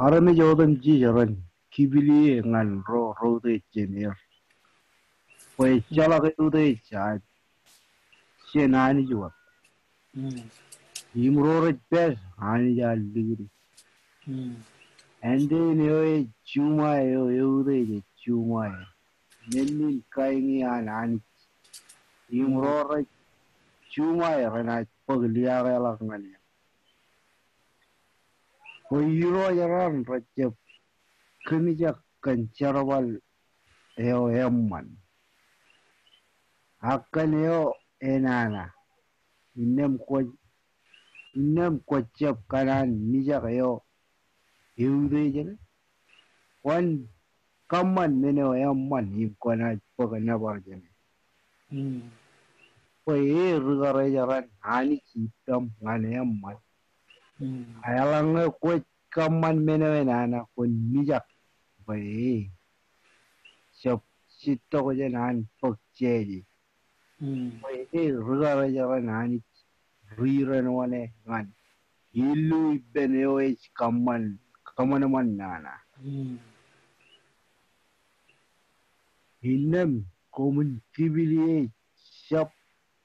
armej otemjej ren kipili ñan ro reutiej jān er, bwe ejjeḷọk eutiej jān Anij wōt. Mm. Im ro rej pād, Anij ear likūti. Mm. Āindein eo ej juṃae eo eutiej ej juṃae, men in kaeñi an Anij. Im ro rej juṃae renaaj bōk liaakḷọk ñan e. Bwe irooj raṇ rejjab kōmijak kōn jerbal eo eṃṃan, ak kōn eo enana. Innām kwōj, innām kwōjjab kōṇaan mijak eo eutiej ṇe? Kwōn kōṃṃan men eo eṃṃan im kwōnaaj bōk nōbar jān e. Mm. Bwe e ri karijeran Anij ippaṃ ñan eṃṃan. Mm. Eḷaññe kwōj kōṃṃan men eo enana kwōn mijak bwe e jab jittok jān an bōk jāje. Mm. Bwe e ri karijeran Anij ri ren wōṇāān ñan illu ippān eo ej kōṃṃan, kōṃanṃan nana. Mm. Innām koṃwin kipiliej jab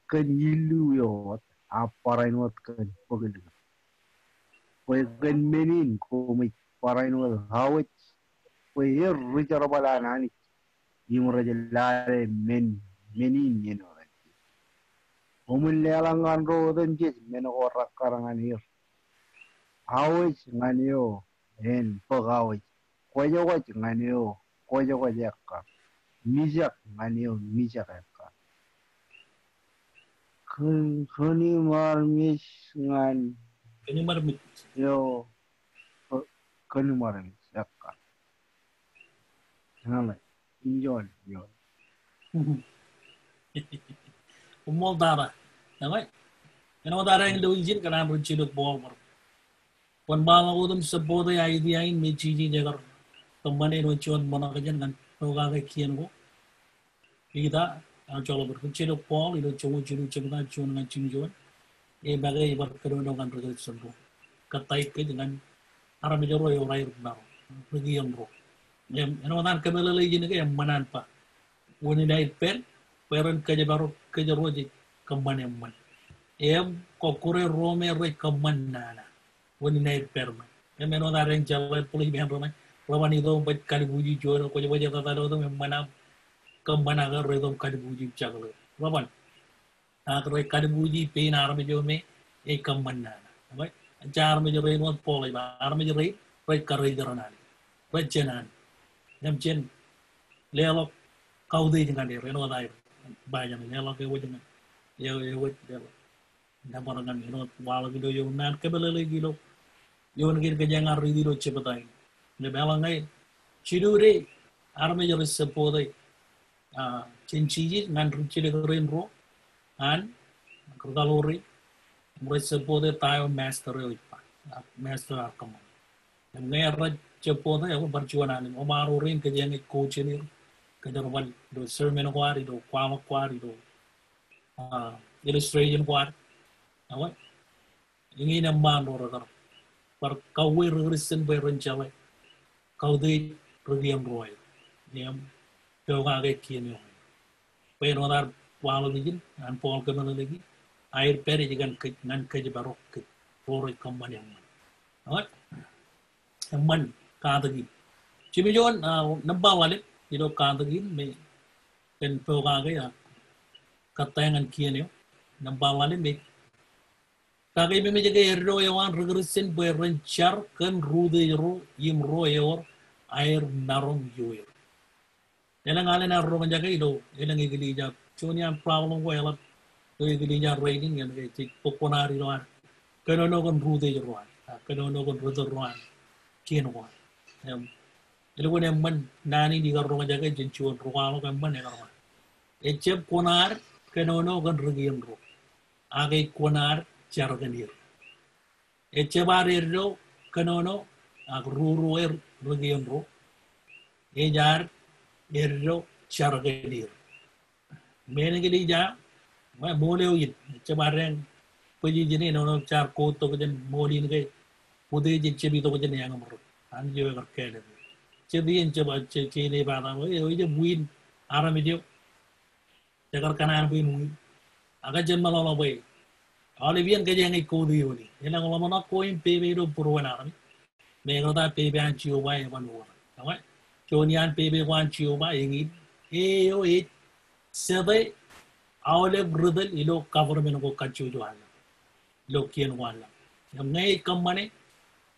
kōn illu eo wōt, a barāinwōt kōn bōk ḷọk. Bwe kōn men in koṃij barāinwōt awōj, bwe er ri jerbal an Anij, im rej lale men, men in iien otemjej. Koṃwin leḷọk ñan ro otemjej men ko rekkar ñan er. Awōj ñan eo en bōk awōj. Kwōjkwōj ñan eo kwōjkwōj ekkar. Mijak ñan eo mijak ekkar. Kōn, kōn im armej ñan, kōn im armej, eo kōn im armej ekkar. Ñan ḷe, in juon, juon. Koṃṃool tata. Ñan ḷe, āinwōt ad ilo ijin kōn an ri jilōk Paul bar. Kwōn ṃaḷọk wōt im support e idea in me Jisōs ekar kōṃṃane ilo juon ṃōṇakjān ñan pokake kien ko. Piter, ak joḷọk ri jilōk Paul ilo joñoul jilu jebta juon ñan jimjuon. E make ej bar kōnono ñan ri Kūrjin ro. Kōttāik kōj ñan armej ro ewōr aer maroñ, ri kien ro. Im āinwōt an kōmeḷeḷe ijin ke eṃṃan an ba, wōn in aer pād, bwe ren kōjparok kōjro jej kōṃṃan eṃṃan. Im kọkkure ro me rej kōṃṃan nana. Wōn in aer pād ṃōn. Im āinwōt ad jeḷā bōlen ro ṇe, reban itok im baj kalbuuji juon, kwōj baj etal wōt im eṃṃan aṃ kōṃṃan ak reitok im kalbuuji im jekḷọk. Reban. Ak rej kalbuuji pein armej eo me ej kōṃṃan nana. Okay? Ejja armej rein wōt Paul ej ba, armej rein rej karijer an Anij. Rej jān Anij. Im jen leḷọk kautiej ñan er, āinwōt aer ba jān, leḷọk ewōj ñan, e, ewōj leḷọk. Nōbar ñan āinwōt waḷọk ilo eoon ṇe an kōmeḷeḷeik ilo eoon kein kōjeañ ar riiti ilo jebta in. Im eḷaññe jilu de armej rej support e, a, jān Jisōs ñan ri jilōk rein ruo an, ri kaḷoor rein, rej support e ta eo master eo ej ba, a, master eo ear kōṃṃane. Im ñe rej support e, ekwe bar juon alen, oṃaro rein kōjeañ ej coach er, kōjerbal ilo sermon ko ad, ilo kwaḷọk ko ad, ilo, a, illustration ko ad. Ekwe, eñin eṃṃaan ro rekar bar kauwe ri Kūrjin bwe ren jeḷā kautiej ri kien ro aer im pokake kien eo aer. Bwe āinwōt ad waḷọk ijin an Paul kōmeḷeḷeiki, aer pād ej ñan kōj, ñan kōjparok kōj ro rej kōṃṃan eṃṃan. Ekwe, eṃṃan katak in. Jimjuon, a, nōṃba ḷalem ilo katak in me kōn pokake ak kōttāik ñan kien eo. Nōṃba ḷalem ej Kakememej ke eddo eo an ri Kūrjin bwe ren jar kōn ri utiej ro im ro ewōr aer maroñ ioer. Elōñ alen ear roñjake ilo elōñ eklejia. Juon iaan problem ko eḷap ilo eklejia rein in, ñan ke jej bōk kuṇaad ilo ad kōnono kōn ri utiej ro ad, a, kōnono kōn ri tōl ro an kien ko ad. Im, elukkuun eṃṃan naan in ikar roñjake jān juon ri kwaḷọk eṃṃan ekar ba, ejjab kuṇaad kōnono kōn ri kien ro, ak ej kuṇaad jar kōn er. Ejjab ad eddo kōnono ak ruo er ri kien ro. Ej ad eddo jar kōn er. Men eklejia, ṃool eo in, ejjab ad eñ position in, āinwōt jaar quote tok jān ṃool in ke, footage ejjab itok jān eañ im rot. Anij eo ekar kāālōt. Jet iien jab, je, je ej bata eo, eo ejjab win armej eo. Ekar kōṇaan bwe en win. Ak jen meḷọkḷọk bwe aolep iien kōjeañ ej quote eoon in. Elōñ ḷōmṇak ko im pepe ilo būruon armej me ekar ta pepe an Jeova eban wōr. Ekwe, juon iaan pepe ko an Jeova eñin, e eo ej sete aolep ri tōl ilo government ko kajjojo an ḷap, ilo kien ko an ḷap. Im ñe ej kōṃṃane,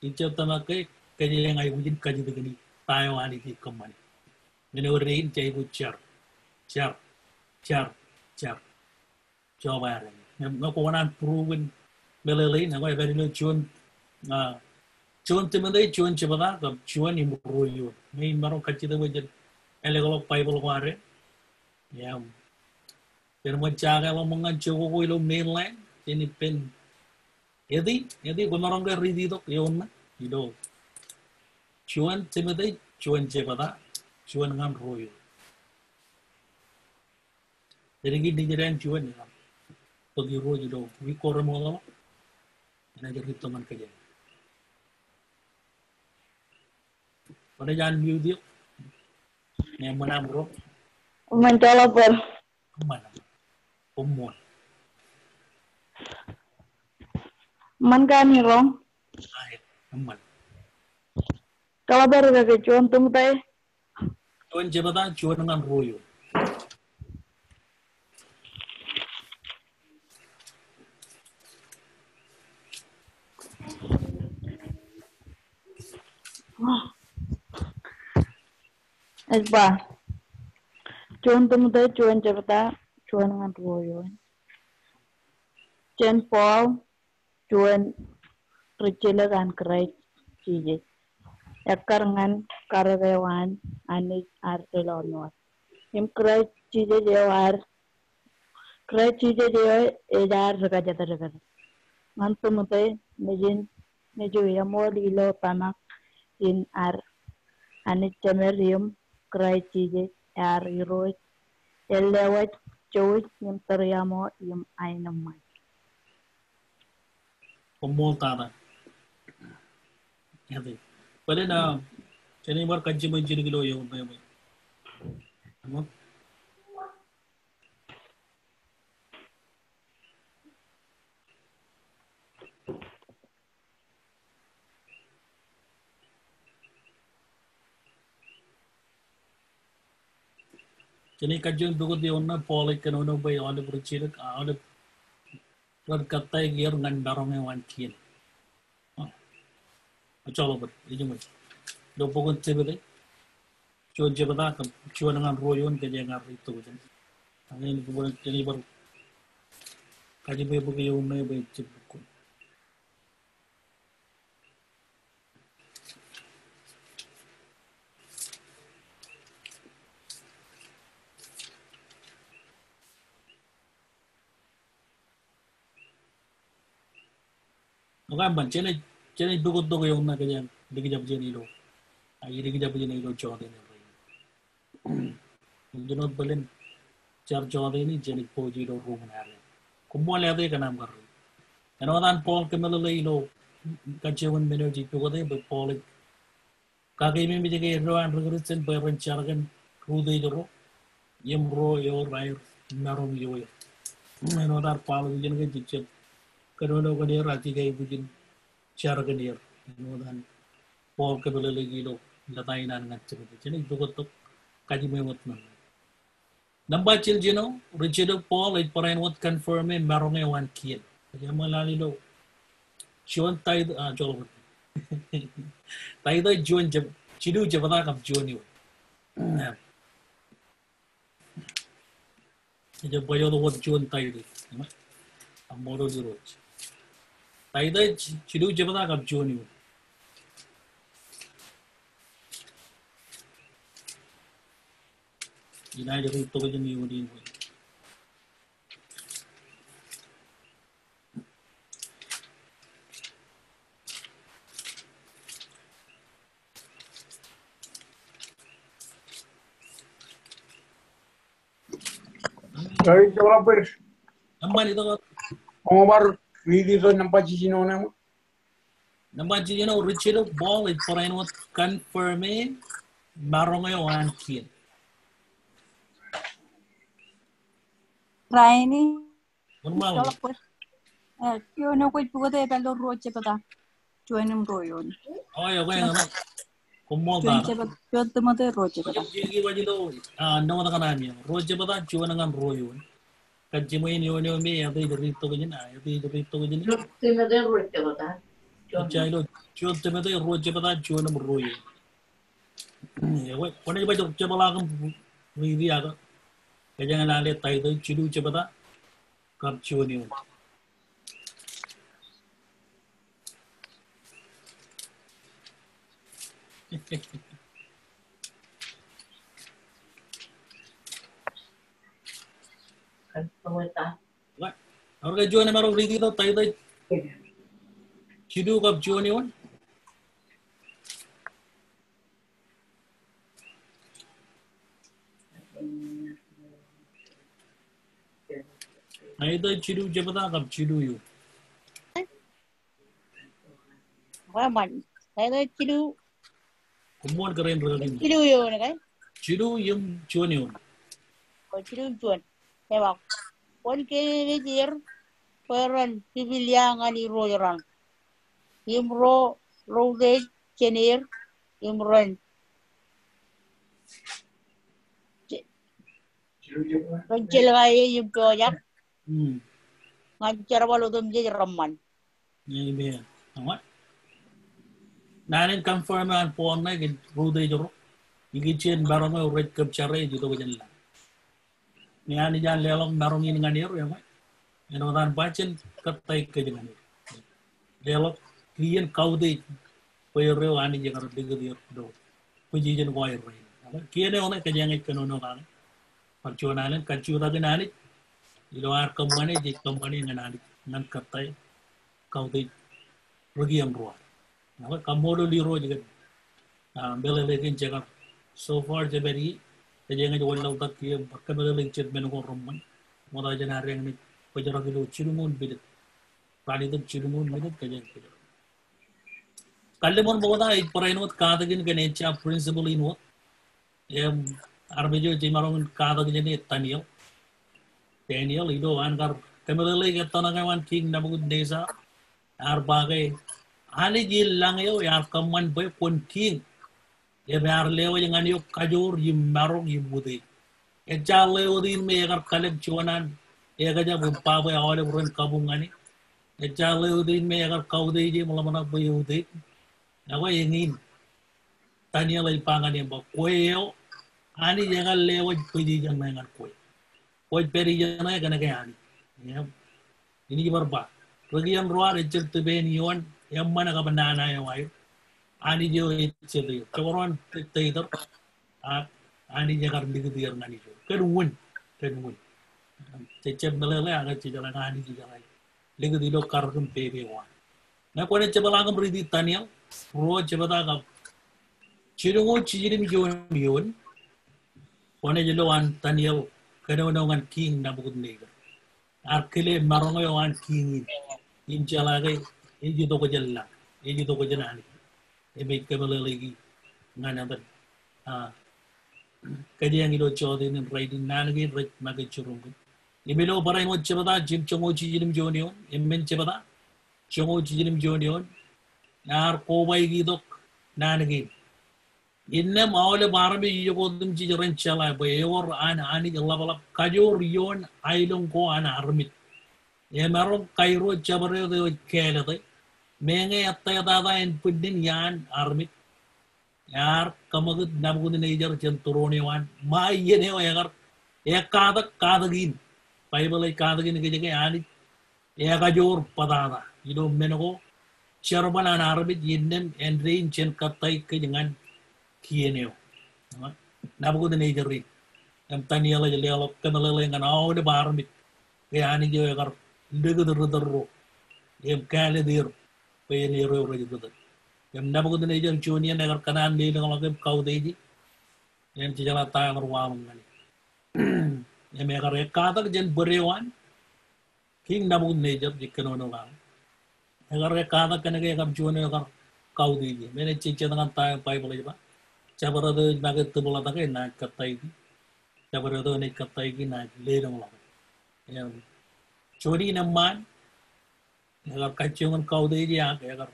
ijjab tōmak ke kōjeañ aikuj in kajjitōk ñan ta eo Anij ej kōṃṃane. Men eo dein jej aikuj jar, jar, jar, jar. Job eo ad. Ñe, ñe kwō kōṇaan prove in meḷeḷein, ñe kwō pād ilo juon, a, juon Timote, juon jebta, kab juon im ruo eoon. Ñe imaroñ kajjitōk bwe jen ālōkḷọk Baibōḷ ko ad. Im, jen ṃōk jake ḷọk ṃōk ñan jokwe ko ilo mainland, jen ippān eti, eti, kwōmaroñ ke riiti tok eoon ṇe, ilo juon Timote, juon jebta, juon ñan ruo eoon. Enaaj kōn ijin juon, enaaj bōk irooj ilo wiik ko remootḷọk. Enaaj ri itok ñan kōj. Kwōnaaj unmute eok. Ñe eṃṃan aṃ ro. Eṃṃan, joḷọk bōd. Eṃṃan. Koṃṃool. Eṃṃan, kōn iroñ. Aet, eṃṃan. Kōḷap eo ri-kaki, juon Timote. Juon jebta, juon ñan ruo eoon. Ej ba, juon Timote, juon jebta, juon ñan ruo eoon. Jān Paul, juon ri-jilōk an Kraist Jisōs, ekkar ñan karōk eo an Anij ad Rilọmọọr, im Kraist Jisōs eo ad, Kraist Jisōs eo ej ad rikajatdikdik. Ñan Timote, nejin, nejin eṃool ilo tōmak in ad Anij Jemed im Kraist Jisōs ad Irooj, eo lewōj jouj im tōriaṃo im aenōṃṃan. Koṃṃool tata. Āinwōt. Bōlen, ah, jenaaj bar kajjiṃwe jidik ilo eoon ṇe bwe. Eṃṃan. Jenaaj kajjioñ pukot eoon ṇe. Paul ej kōnono bwe aolep ri-jilōk, aolep ren kōttāik er ñan maroñ eo an kien. Ejjeḷọk bōd, ej eṃōj. Ilo bok in Timote, juon jebta kab juon ñan ruo eoon kōjeañ ar itok jān. Ak enaaj bar, enaaj bar kajjiṃwe bok eoon ṇe bwe ejab lukkuun. Okay, eṃṃan, jenaaj, jenaaj pukot tok eoon ṇe kōjeañ likjab jān ilo. A, likjab jān ilo jota in rainin. Im jen wōt bōlen jar jota in, jenaaj pojak ilo ruo ñan alen. Koṃṃool āinwōt kōn aṃ kar. Āinwōt an Paul kōmeḷeḷe ilo kajjioñ in men eo jej pukot e, bwe Paul ej kakeememej ke eddo an ri-Kristian bwe ren jar kōn ri-utiej ro im ro ewōr aer maroñ ioer. Āinwōt ad Paul ej jen ke jejjab kōnono kōn er, ak ij aikuj in jar kōn er. Āinwōt an Paul kōmeḷeḷe ilo lōta in an ñan Timote. Jenaaj pukot tok, kajjiṃwe wōt ṇe. Nōṃba jiljino, ri-jilōk Paul ej barāinwōt confirm e maroñ eo an kien. Ej eṃōj lale ilo juon Titus, ah, joḷọk. Titus juon jeb-, jilu jebta kab juon eoon. Ej ba eo wōt juon Titus. Eṃṃan. Aṃ mour ilo Irooj. Titus jilu jebta kab juon eoon. Inaaj ri-itok jān eoon in. Sorry, joḷọk bōd. Nōṃba ito. Koṃ bar riiti tok nōṃba jiljino ṇe. Nōṃba jiljino, ri-jilōk Paul ej barāinwōt confirm e maroñ eo an kien. Rainin. Wōnṃaanḷọk. Eh, juon eo kwōj pukot e, epād ilo ruo jebta. Juon im ruo eoon. Oh, eo, okay, ñan. Koṃṃool tata. Juon jebta, juon Timote ruo jebta. Ej, ej, ej, ej, ah, ṇe wōt kaṇe ami. Ruo jebta, juon ñan ruo eoon. Kajjiṃwe in eoon eo me ej riitok jān, ah, ej riitok jān. Juon Timote ruo jebta. Juon. Ejja ilo, juon Timote ruo jebta, juon im ruo eoon. Eo, kwōnaaj ba jab, jab ḷak im riiti ak kōjeañ lale Titus jilu jebta kab juon eoon. Ewōr ke juon emaroñ riiti tok, Titus jilu kab juon eoon? Titus jilu jebta kab jilu eoon. Eṃṃan. Titus jilu. Koṃṃool kōrā in ri-kaki. Jilu eoon, okay? Jilu im juon eoon. Eo, jilu im juon. Ej ba, kwōn keememej er bwe ren pipilya ñan irooj raṇ im ro routiej jān er im ren, ren jelkaej im pojak ñan jerbal otemjej reṃṃan. Amen. Amen. Naan in confirm an Paul ṇe ke routiej ro ikijjien maroñ eo rej kōpjare ej itok jān lañ. Ñe Anij an leḷọk maroñ in ñan er, eṃṃan, āinwōt an ba jen kōttāik kōj ñan er. Leḷọk kien kautiej bwe er eo Anij ekar likūt er ilo position ko aer rainin. Kien eo ṇe kōjeañ ej kōnono kake. Bar juon alen kajjutakin Anij ilo ad kōṃṃane, jej kōṃṃane ñan Anij ñan kōttāik kautiej ri kien ro ad. Ak kaṃṃoolol Irooj kōn, ah, meḷeḷe kein jekar. So far jepād ie, kōjeañ ej wanlaḷtak kiiō bar kōmeḷeḷeik jet men ko reṃṃan. Ṃokta jān ad eñin ej bōjrak ilo jilñuul minit. Ralitōk jilñuul minit kōjeañ ej bōjrak. Kalliṃur ṃokta ej barāinwōt wōt katak in kōn ejja principle in wōt. Im armej eo jej maroñ in katak jāne Daniel. Daniel, ilo an kar kōmeḷeḷeik ettōṇak eo an King Nebuchadnezzar, ear ba ke Anij in lañ eo ear kōṃṃan bwe kwōn king. Im ear lewōj ñan eok kajoor im maroñ im utiej. Ejja ḷeo wōt in me ekar kalōk juon an ekjab im ba bwe aolep ren kabuñ ñan e. Ejja ḷeo wōt in me ekar kautiej im ḷōmṇak bwe eutiej. Ak eñin Daniel ej ba ñan e im ba, kwe eo, Anij ekar lewōj position ṇe ñan kwe. Kwōj pād ijeṇe kōnke Anij. Im, inij bar ba, ri kien ro ad ejjab tipeen ioon eṃṃan kab nana eo aer. Anij eo ejjab er. Jekdọọn dictator. Ak Anij ekar likūt er ñan ijo. Kōn wūn. Kōn wūn. Jejjab meḷeḷe ak jejeḷā ke Anij ejeḷā likūt ilo karōk im pepe eo an. Ñe kwōnaaj jepḷaak im riiti Daniel ruo jebta kab jilñuul jiljino im juon eoon, kwōnaaj lo an Daniel kōnono ñan King Nebuchadnezzar. Ear kile maroñ eo an king in. Im jeḷā ke ej itok jān lañ, ej itok jān Anij. Im ej kōmeḷeḷeiki ñan etan, ah, kōjeañ ilo jota in rainin naan kein rej make jiroñ kōj. Im ilo barāinwōt jebta, jilñuul jiljino im juon eoon, im men jebta, jilñuul jiljino im juon eoon, ear kobaik itok naan kein. Innām aolep armej ijo otemjej ren jeḷā bwe ewōr an Anij ḷapḷap kajoor ioon aelōñ ko an armej. Emaroñ kairo jabdewōt eo ej kāālōte, meñe ettā tata en bwinnin iaan armej. Ear kōṃakūt Nebuchadnezzar jān tūroon eo an, ṃae iien eo ekar, ekatak katak in. Baibōḷ ej katak in kōj ke Anij ekajoor bōtata ilo men ko jerbal an armej innām āindein jen kōttāik kōj ñan kien eo. Nebuchadnezzar in. Im Daniel ej leḷọk kōmeḷeḷe ñan aolep armej ke Anij eo ekar likūt ri tōl ro im kāālōt er bwe en er eo rej ri tōl. Im Nebuchadnezzar juon iien ekar kōṇaan lelōñḷọk im kautiej e. Im jejeḷā ta ear waḷọk ñan e. Im ekar ekkatak jān bōd eo an King Nebuchadnezzar, jej kōnono kake. Ekar ekkatak kōnke ekar juon eo ekar kautiej e. Men ej jejjet ñan ta eo Baibōḷ ej ba, jabdewōt eo ej make tibḷatake naaj kōttāiki. Jabdewōt eo enaaj kōttāiki naaj lelōñḷọke. Im juon in eṃṃaan, ekar kajjioñ in kautiej e ak ekar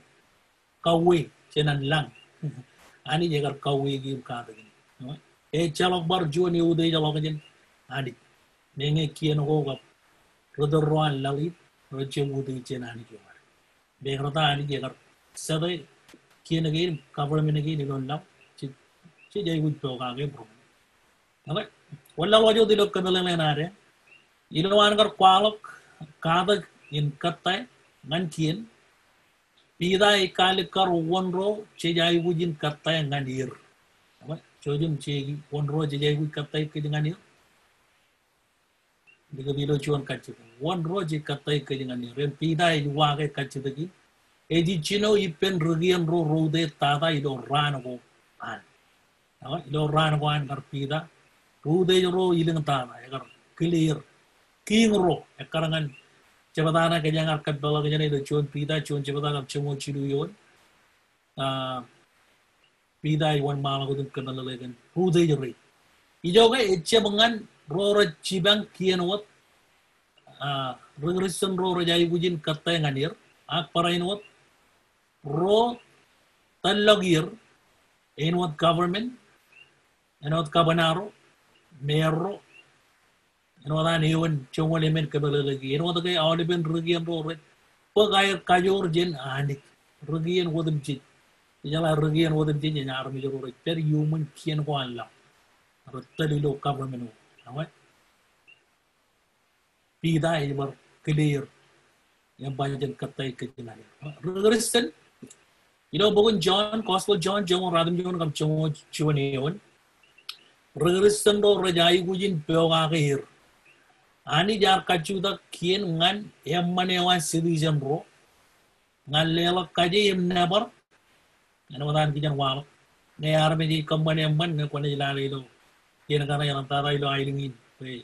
kauwe jān an lañ. Anij ekar kauweiki im katakin e. Ejjeḷọk bar juon eutiejḷọk jān Anij. Meñe kien ko kab ri tōl ro an laḷ in rej jab utiej jān Anij eo ad. Im ekar ta Anij ekar sete kien kein, government kein ilo laḷ. Jej, jej aikuj pokake im ro. Okay. Wōnlaḷḷọk wōt ilo kōmeḷeḷe in ad e. Ilo an kar kwaḷọk katak in kōttāik ñan kien, Piter ej kaalikkar wōn ro jej aikuj in kōttāik ñan er. Okay. Jouj im jeiki, wōn ro jej aikuj kōttāik kōj ñan er. Likūt ilo juon kajjitōk. Wōn ro jej kōttāik kōj ñan er. Im Piter ej waake kajjitōk in. Ej jino ippān ri kien ro ro utiej tata ilo raan ko an. Ak ilo raan ko an kar Piter, ri utiej ro ilōñ tata, ekar kile er. King ro, ekkar ñan jebta ṇe kōjeañ ar kōpeḷḷọk jāne ilo juon Piter, juon jebta kab joñoul jilu eoon. Ah, Piter ej wōnṃaanḷọk wōt im kōmeḷeḷe kōn ri utiej rein. Ijoke ejjab ñan ro rej jipañ kien wōt, a, ri-Kristian ro rej aikuj in kōttāik ñan er, ak barāinwōt ro tōllọk er, āinwōt government, āinwōt governor ro, mayor ro, āinwōt an eoon joñoul emān kōmeḷeḷeiki, āinwōt ke aolepen ri kien ro rej bōk aer kajoor jān Anij. Ri kien otemjej. Ijeḷā ri kien otemjej, ej armej ro rej pād iuṃwin kien ko an laḷ. Rej tōl ilo government ko. Ewi? Piter ej bar kile er im ba jen kōttāik kōj ñan er. Ri-Kristian, ilo bok in John, Gospel John, joñoul ruatimjuon kab joñoul juon eoon. Ri-Kristian ro rej aikuj in pokake er. Anij ear kajjutak kien ñan eṃṃan eo an citizen ro ñan leḷọk kaje im nōbar. Āinwōt an kijen waḷọk. Ñe armej ej kōṃṃan eṃṃan, ñe kwōnaaj lale ilo, kien kaṇe eḷañtata ilo aelōñ in, bwe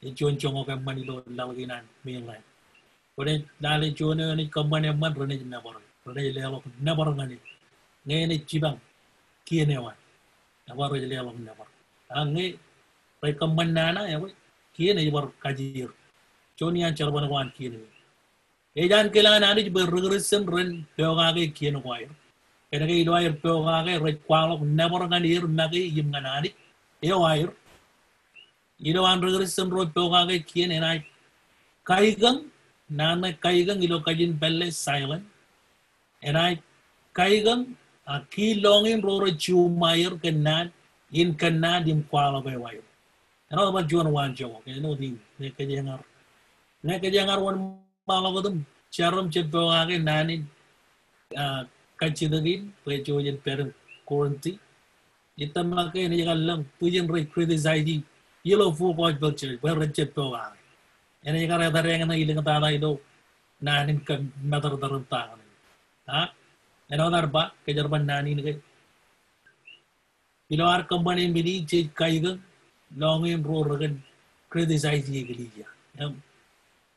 ej juon joñak eṃṃan ilo laḷ kein an mainland. Kwōnaaj lale juon eo enaaj kōṃṃan eṃṃan, renaaj nōbar, renaaj leḷọk nōbar ñan e. Ñe enaaj jipañ kien eo an, ebar rej leḷọk nōbar. Ak ñe rej kōṃṃan nana, ewi, kien ej bar kajeer. Juon iaan jerbal ko an kien eo. Ej ankilaan Anij bwe ri-Kristian ren pokake kien ko aer. Kōnke ilo aer pokake rej kwaḷọk nōbar ñan er make im ñan Anij eo aer. Ilo an ri-Kristian ro pokake kien enaaj kaikōñ, naan ṇe kaikōñ ilo kajin pālle silent. Enaaj kaikōñ, ak kiil lọñiin ro rej juṃae er kōnnaan, in kōnnaan im kwaḷọk eo aer. Āinwōt bar juon waanjoñak, āinwōt in, ñe kōjeañ ar, ñe kōjeañ ar wōnṃaanḷọk otem, jeram jej pokake naan in, a, kajjitōk in, bwe jej pād im quarantine. Ij tōmak ke enaaj kar lōñ, bwijin rej criticize ilo full gospel church, bwe rej jab pokake. Enaaj kar etad eñṇe elōñ tata ilo naan in kōm matōrtōr im ta kaṇe. A, āinwōt ad ba, kōjerbal naan in ke. Ilo ad kōṃṃane men in jej kaikōñ lọñiin ro rekōn criticize eklejia. Im,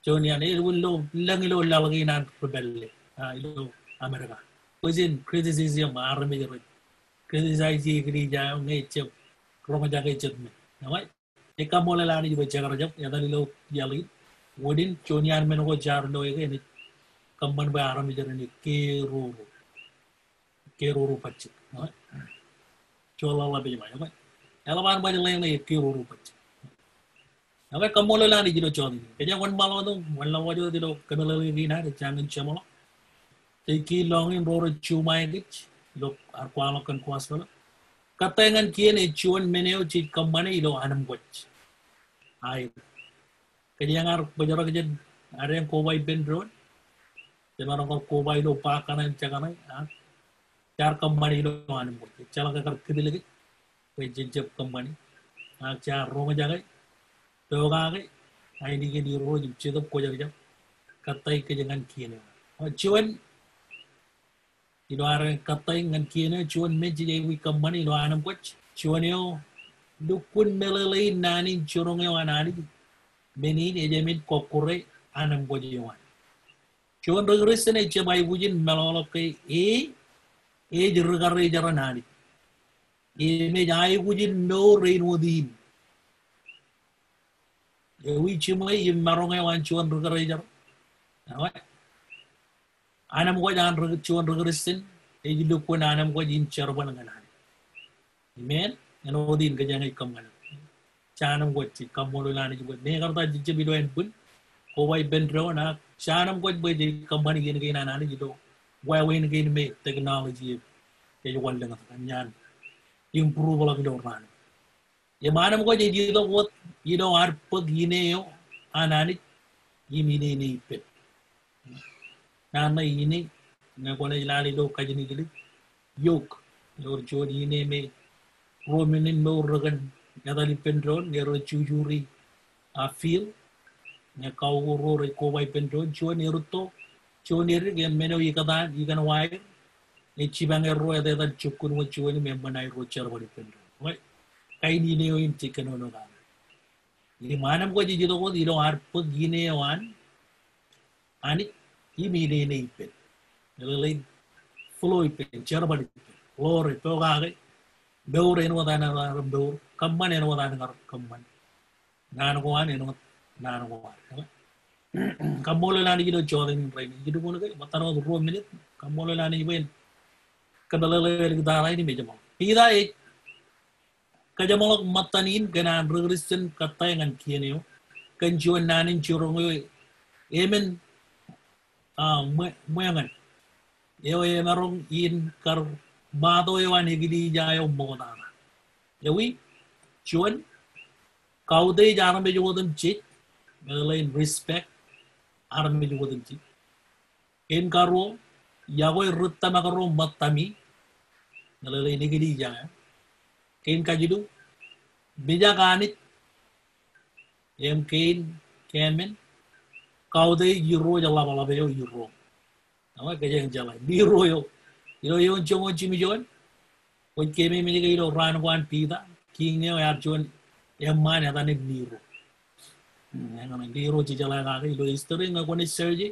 juon iaan, ej wōn lo, lōñ ilo laḷ kein an ri pālle, a, ilo Amerika. Bwijin criticism, armej rej criticize eklejia eo ñe ejab roñjake jet men. Ewi? Ij kaṃṃoolol Anij bwe jekar jab, etal ilo iaḷ in. Wōt in, juon iaan men ko jaar loe ke enaaj kōṃṃan bwe armej renaaj keroro. Keroro bajjek. Ewi? Joḷọk ḷap ej ba, ewi? Eḷap an baj ḷeeṇ ej keroro bajjek. Ewi, kaṃṃoolol Anij ilo jota in. Kōjeañ wōnṃaanḷọk wōt, wōnṃaanḷọk wōt ilo kōmeḷeḷe kein ad, ej jañin jeṃḷọk. Jej kiil lọñiin ro rej juṃae kōj ilo ad kwaḷọk kōn gospel. Kōttāik ñan kien ej juon men eo jej kōṃṃane ilo anemkwōj. Aet. Kōjeañ ar bōjrak jān ad eñ koba ippān doon. Jemaroñ kar koba ilo ba kaṇe im jekaṇe, a, jaar kōṃṃane ilo anemkwōj. Ejjeḷọk ekar kūtlik kōj bwe jen jab kōṃṃane. Ak jaar roñjake, pokake ainikien Irooj im Jetōb Kwōjarjar. Kōttāik kōj ñan kien eo. Ak juon, ilo ad eñ kōttāik ñan kien eo, juon men jej aikuj kōṃṃane ilo anemkwōj. Juon eo lukkuun meḷeḷein naan in jiroñ eo an Anij. Men in ej emen kọkkure anemkwōj eo an. Juon ri-Kristian ejjab aikuj in meḷọkḷọk ke e, ej ri-karijer an Anij. Im ej aikuj in mour āinwōt in. Ewi jiṃwe im maroñ eo an juon ri-karijer? Ewi? Anemkwōj an ri-, juon ri-Kristian, ej lukkuun anemkwōj im jerbal ñan Anij. Amen? Āinwōt in kōjeañ ej kōṃṃane. Jej anemkwōj, jej kaṃṃoolol Anij bwe mekarta jej jab ilo ānbwin koba ippān doon, ak jej anemkwōj bwe jej kōṃṃane iien kein an Anij ilo wāween kein me technology ej wanlōñtak ñan improve ḷọk ilo raan. Im anemkwōj ej itok wōt ilo ad bōk ine eo an Anij im inene ippān. Naan ṇe ine, ñe kwōnaaj lale ilo kajin Iñlij, yoke, ewōr juon ine me ruo men in mour rekōn etal ippān doon ñe rej jujuri, a, field, ñe kauko ruo rej koba ippān doon, juon erūtto, juon edik, im men eo ikōtaan, ikōn wire, ej jipañ erro etetal jukkun wōt juon im eṃṃan aerro jerbal ippān doon. Ewi? Kain ine eo in jej kōnono kake. Im anemkwōj ej itok wōt ilo ad bōk ine eo an Anij im inene ippān. Meḷeḷein flow ippān, jerbal ippān. Ḷoore, pokake, mour āinwōt an kar mour, kōṃṃan āinwōt an kar kōṃṃan. naan ko an, āinwōt naan ko ad. Kaṃṃoolol Anij ilo jota in rainin. Ij lukkuun ke ṃōttan wōt ruo minit. Kaṃṃoolol Anij bwe en kōmeḷeḷe āliktata in im ej ṃōk. Piter ej kōjeṃḷọk ṃōttan in kōn an ri Kristian kōttāik ñan kien eo kōn juon naan in jiroñ eo emān, ah, ṃwe-, ṃweñan eo emaroñ in kar ṃato eo an eklejia eo ṃoktata. Ewi, juon, kautiej armej otemjej, meḷeḷein respect armej otemjej. Kein karuo, iọkwe ri tōmak ro ṃōttami, meḷeḷein eklejia eo. Kein kajilu, mijak Anij, im kein keemān, kautiej irooj ḷapḷap eo iroñ. Ewi, kōjeañ jeḷā Nero eo, ilo eoon joñoul jimjuon, kwōj keememej ke ilo raan ko an Piter, kiiñ eo ear juon eṃṃaan etan im Nero. Hmm, eñin Nero jejeḷā kake ilo history ñe kwōnaaj search e,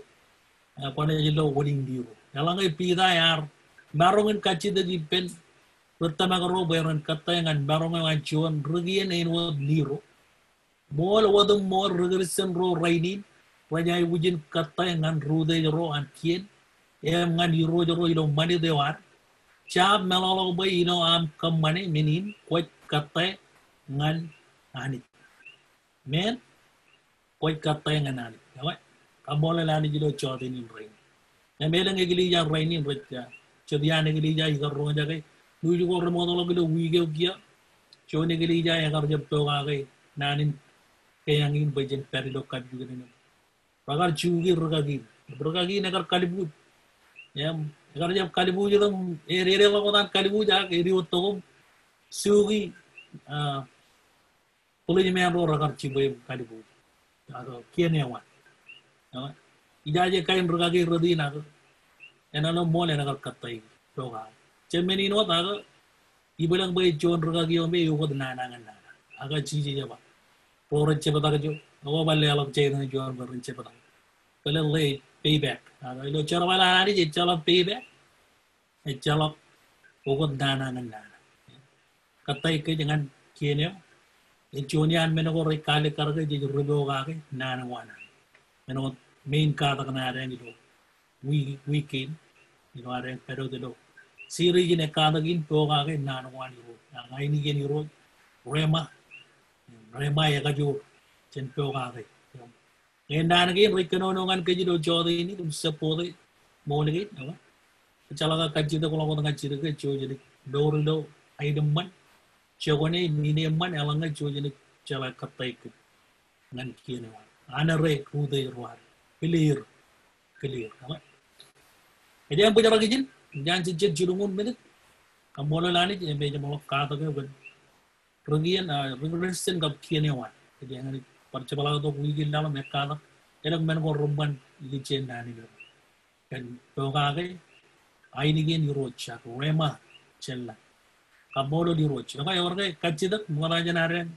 eh, kwōnaaj lo wōt in Nero. Eḷaññe Piter ear maroñ in kajjitōk ippān ri tōmak ro bwe ren kōttāik ñan maroñ eo an juon ri kien āinwōt Nero. Ṃool wōt im ṃool ri Kristian ro rainin rej aikuj in kōttāik ñan ri utiej ro an kien im ñan irooj ro ilo ṃanit eo ad. Jab meḷọkḷọk bwe ilo aṃ kōṃṃane men in kwōj kōttāik ñan Anij. Men kwōj kōttāik ñan Anij. Ewi, kaṃṃoolol Anij ilo jota in rainin. Im elōñ eklejia rainin rej, ah, jet iaan eklejia ikar roñjake. News ko remootḷọk ilo wiik eo kiiō. Juon eklejia ekar jab pokake naan in keeañ in bwe jen pād ilo kapijuknen. Rekar juki rūkaki in. Rūkaki in ekar kalbuuj. Im, ekar jab kalbuuj ḷọk, ededeḷọk wōt an kalbuuj ak edi wōt tok im juki, ah, policeman ro rekar jiṃwe im kalbuuj. Ak kien eo an. Ewi, ijaje kain rūkaki rot in ak enaaj lo ṃool enaaj kar kōttāik pokake. Jab men in wōt ak ibwilōñ bwe juon rūkaki eo me eokwe nana ñan nana. Ak Jisōs ej ba, ro rej jeptak ijo, ekwe bar leḷọk jān juon bwe ren jeptak. Bōlen ḷe payback. Ak ilo jerbal an Anij ejjeḷọk payback. Ejjeḷọk okwe nana ñan nana. Kōttāik kōj ñan kien eo. Ej juon iaan men ko rej kaalikkar ke jej ri pokake naan ko an Anij. Āinwōt main katak ṇa adeañ ilo wiik, wiik kein. Ilo adeañ pād wōt ilo series in ekkatak in pokake naan ko an Irooj. Ak ainikien Irooj, rhema. Rhema ekajoor jān pokake. Ñe naan kein rej kōnono ñan kōj ilo jota in im support e ṃool kein, ewi. Ejjeḷọk kajjitōk ḷọk wōt ñan jidik ke, jej naaj mour ilo aenōṃṃan, jokwane im ineeṃṃan, eḷaññe jej naaj jeḷā kōttāik kōj ñan kien eo an. Āinwōt ri utiej ro ad. Clear. Clear. Ewi. Ej aṃ bōjrak ijin, ij an jejjet jilñuul minit. Kaṃṃoolol Anij, im ej ṃōk katak eo kōn ri kien, ah, ri Kristian kab kien eo an. Ej ñan bar jepḷaaktok wiik in laḷ im ekkatak. Elōñ men ko reṃṃan ikijjien naan in eo. Kōn pokake ainikien Irooj ak rhema jān lañ. Kaṃṃoolol Irooj. Ewi, ewōr ke kajjitōk, ṃokta jān adeañ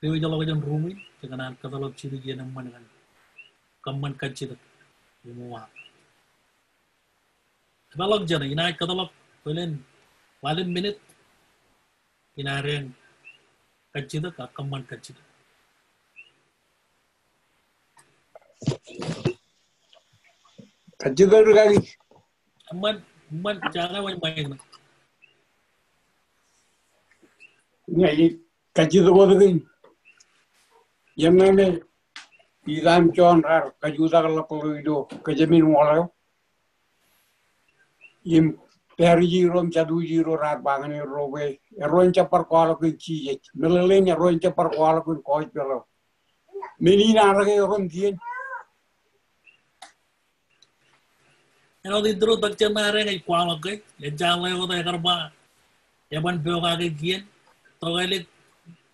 diwōjḷọk jān ruum in, jekōṇaan kōtḷọk jidik iien eṃṃan kōn kōṃṃan kajjitōk im uwaak. Epeḷḷọk jen, inaaj kōtḷọk bōlen ḷalem minit in adeañ kajjitōk ak kōṃṃan kajjitōk. Kajjitōk rūkaki. Eṃṃan, eṃṃan, jañe wōj ṃae ṇe. Ña ij kajjitōk wōt kein. Eñin me ij itaam juon raar kajutak ḷọk ilo kōjām in wōḷ eo. Im Parisi ro im Sadusi ro raar ba ñan erro bwe erro en jab bar kwaḷọk kōn Jisōs. Meḷeḷein erro en jab bar kwaḷọk kōn gospel eo. Men in ar ke erro im kien. Āinwōt introduction ṇe adeañ ej kwaḷọk ke, ejjeḷọk wōt ekar ba, eban pokake kien, tokālik,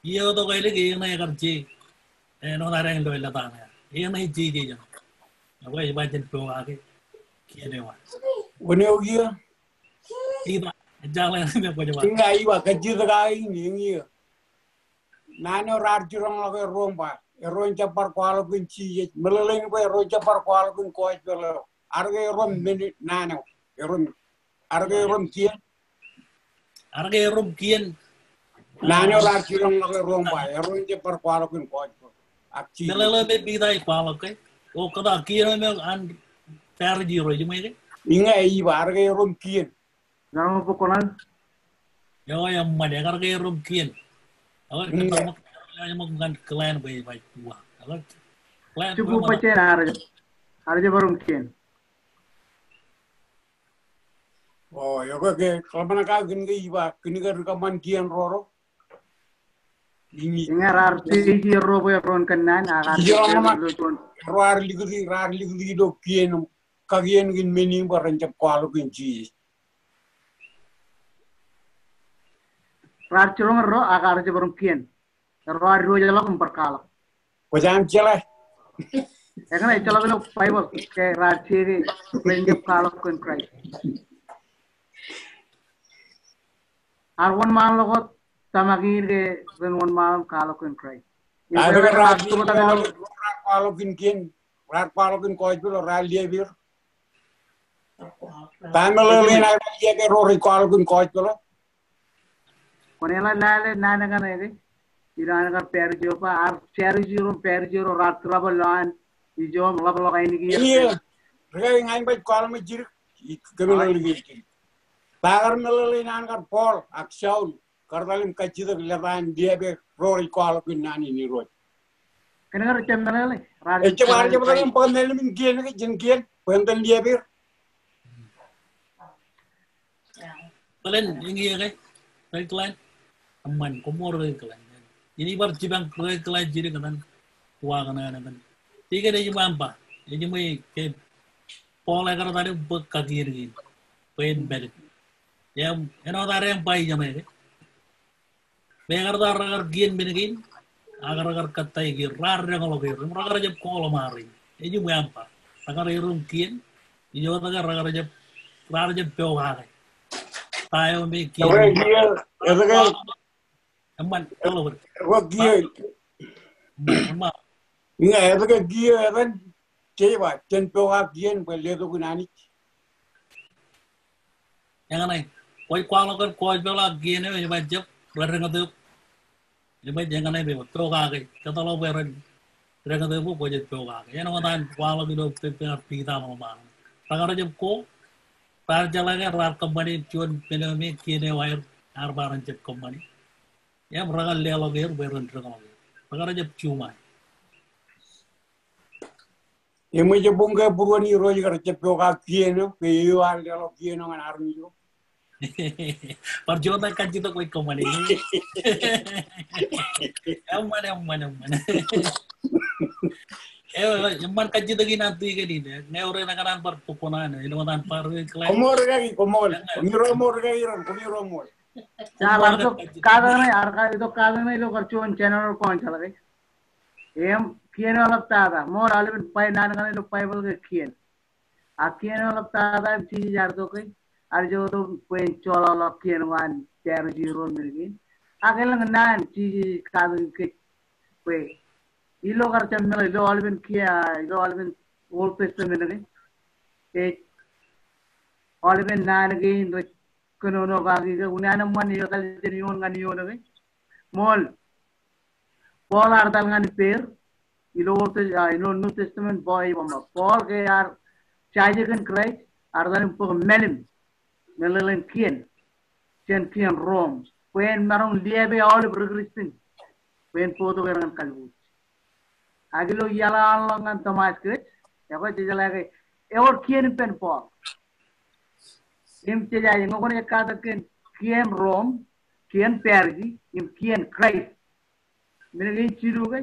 iiō tokālik eñin ekar je, āinwōt adeañ lo ḷọk ta ṇe, eñin ej je je jen. Ewi, ej ba jen pokake kien eo an. Wōn eo kiiō? Ita, ejjeḷọk eñin ej ba. Iññā, ij ba, kajjitōk aō in, eñin kiiō? Naan eo raar jiroñḷọk erro im ba, erro en jab bar kwaḷọk kōn Jisōs, meḷeḷein bwe erro en jab bar kwaḷọk kōn gospel eo. Ar ke erro im men naan eo, erro im, ar ke erro im kien. Ar ke erro im kien. Naan eo raar jiroñḷọk erom ba, erom jab bar kwaḷọk kōn gospel. Ak Jisōs. Meḷeḷe me Piter ej kwaḷọk ke. O kōta kien eo me an Parisi ro ej ṃōj ke. Iññā ej ba, ar ke erom kien. Eo eṃṃan, ekar ke erom kien. Eo, kōta ṃōk, eo ṃōk ñan kilen bwe ej ba ej uwaak. Eo, kilen bwe ṃōk. Ar jab erom kien. O, eo ke, ke, ḷōmṇak aō kōn ke ij ba, kōn ke ri kōṃṃan kien ro ro. Iññā raar teje ro bwe ren kōnnaan, ak raar teje ro bwe ren. Ro raar likūti, raar likūti ilo kien, kakien kōn men in bwe ren jab kwaḷọk kōn Jisōs. Raar jiroñ ro, ak raar jab erom kien. Ro raar diwōjḷọk im bar kwaḷọk. Kwōjañin jeḷā. Eñṇe ejjeḷọk ilo Baibōḷ ke raar jeje ke ren jab kwaḷọk kōn Kraist. Ar wōnṃaanḷọk wōt tōmak in ke ren wōnṃaanḷọk im kwaḷọk kōn Kraist. Raar kwaḷọk kōn kien, raar kwaḷọk kōn gospel, raar liep er. Ta meḷeḷein aer liep er ro rej kwaḷọk kōn gospel? Kwōn eḷap lale naan kaṇe ke. Ilo an kar Parisi eo ba, ar Parisi ro, Parisi ro raar trouble ilo an ijo im ḷapḷọk ainikien. Iññā, ri kaki ña in baj kwaḷọk ṃōk jidik, kōmeḷeḷeiki jidik. Ta kar meḷeḷein an kar Paul ak Saul, kar etal im kajjitōk lōta in liep er ro rej kwaḷọk kōn naan in Irooj. Kōn ke rej jab meḷeḷe. Ejjab, ar jab etal im bōk meḷeḷe in kien ke, jān kien, bwe en etal liep er. Bōlen, eñin ke, rej kilen. Eṃṃan, koṃṃool rej kilen. Inaaj bar jipañ rej kilen jidik etan. Uwaak eṇ etan. Ikōn ej ṃaan ba, ej ṃōj ke Paul ekar etal im bōk kakien kein bwe en pād. Im, āinwōt ad ba ijeṃ ke. Bwe ekar ta rekar kien men kein, ak rekar kōttāik er, raar deñḷọk er, im rekar jab koḷmar er. Ej ṃaan ba, rekar erom kien, ijo ta ke rekar jab, raar jab pokake. Ta eo me kien. Etke kiiō, etke. Eṃṃan, eḷap er. Etke kiiō. Eṃṃan, eṃṃan. Ñe etke kiiō etan, jej ba, jen pokake kien bwe letok in Anij. Eñṇe, kwōj kwaḷọk kōn gospel ak kien eo, ej ba jab, rej deñōt eok. Ej ba eñṇe bwe pokake, kōtḷọk bwe ren deñōt eok bwe kwōj jab pokake. Āinwōt an kwaḷọk ilo pepe eo Piter ṃōṃaan. Rekar jab ko, raar jeḷā ke raar kōṃṃani juon men eo me kien eo aer, ear ba ren jab kōṃṃani. Im rekar leḷọk er bwe ren deñḷọk er. Rekar jab juṃae. Im ej buñ ke būruon Irooj kar jab pokake kien eo, ke eo ear leḷọk kien eo ñan armej ro. Bar juon ta kajjitōk kwōj kōṃṃane. Eṃṃan, eṃṃan, eṃṃan. Eo, eṃṃan kajjitōk in an tui kein. Ñe ewōr eṇ ekōṇaan bar bōk kuṇaan, āinwōt an bar kilen. Koṃṃool ri kaki, koṃṃool. Koṃiro ṃool ri kaki ro, koṃiro ṃool. Jar, ar itok katak ṇe, ar itok katak ṇe ilo kar juon general council ke. Im, kien eo eḷaptata, ṃool aolepen bar naan kaṇe ilo Baibōḷ ke kien. Ak kien eo eḷaptata im Jisōs ear itok ke, ear itok bwe en joḷọk kien eo an Parisi ro men kein. Ak elōñ naan Jisōs ej katakin kōj bwe ilo kar jab meḷeḷe ilo aolepen kien, ilo aolepen Old Testament ke. Ej aolepen naan kein rej kōnono kaki ke, unin an eṃṃan eo etal jān eoon ñan eoon ke. Ṃool. Paul ear etal ñan ippāer, ilo Old Tes-, ah, ilo New Testament, Paul ej ba, Paul ke ear jaje kōn Kraist, ear etal im bōk mālim, meḷeḷein kien, jān kien Rom, bwe en maroñ liebe aolep ri Kristian, bwe en bōktok er ñan kalbuuj. Ak ilo iaḷ eo an ḷọk ñan Damascus, ekwe jejeḷā ke, ewōr kien ippān Paul. Im jejeḷā, ñe kwōnaaj katak kōn kien Rom, kien Parisi, im kien Kraist. Men kein jilu ke,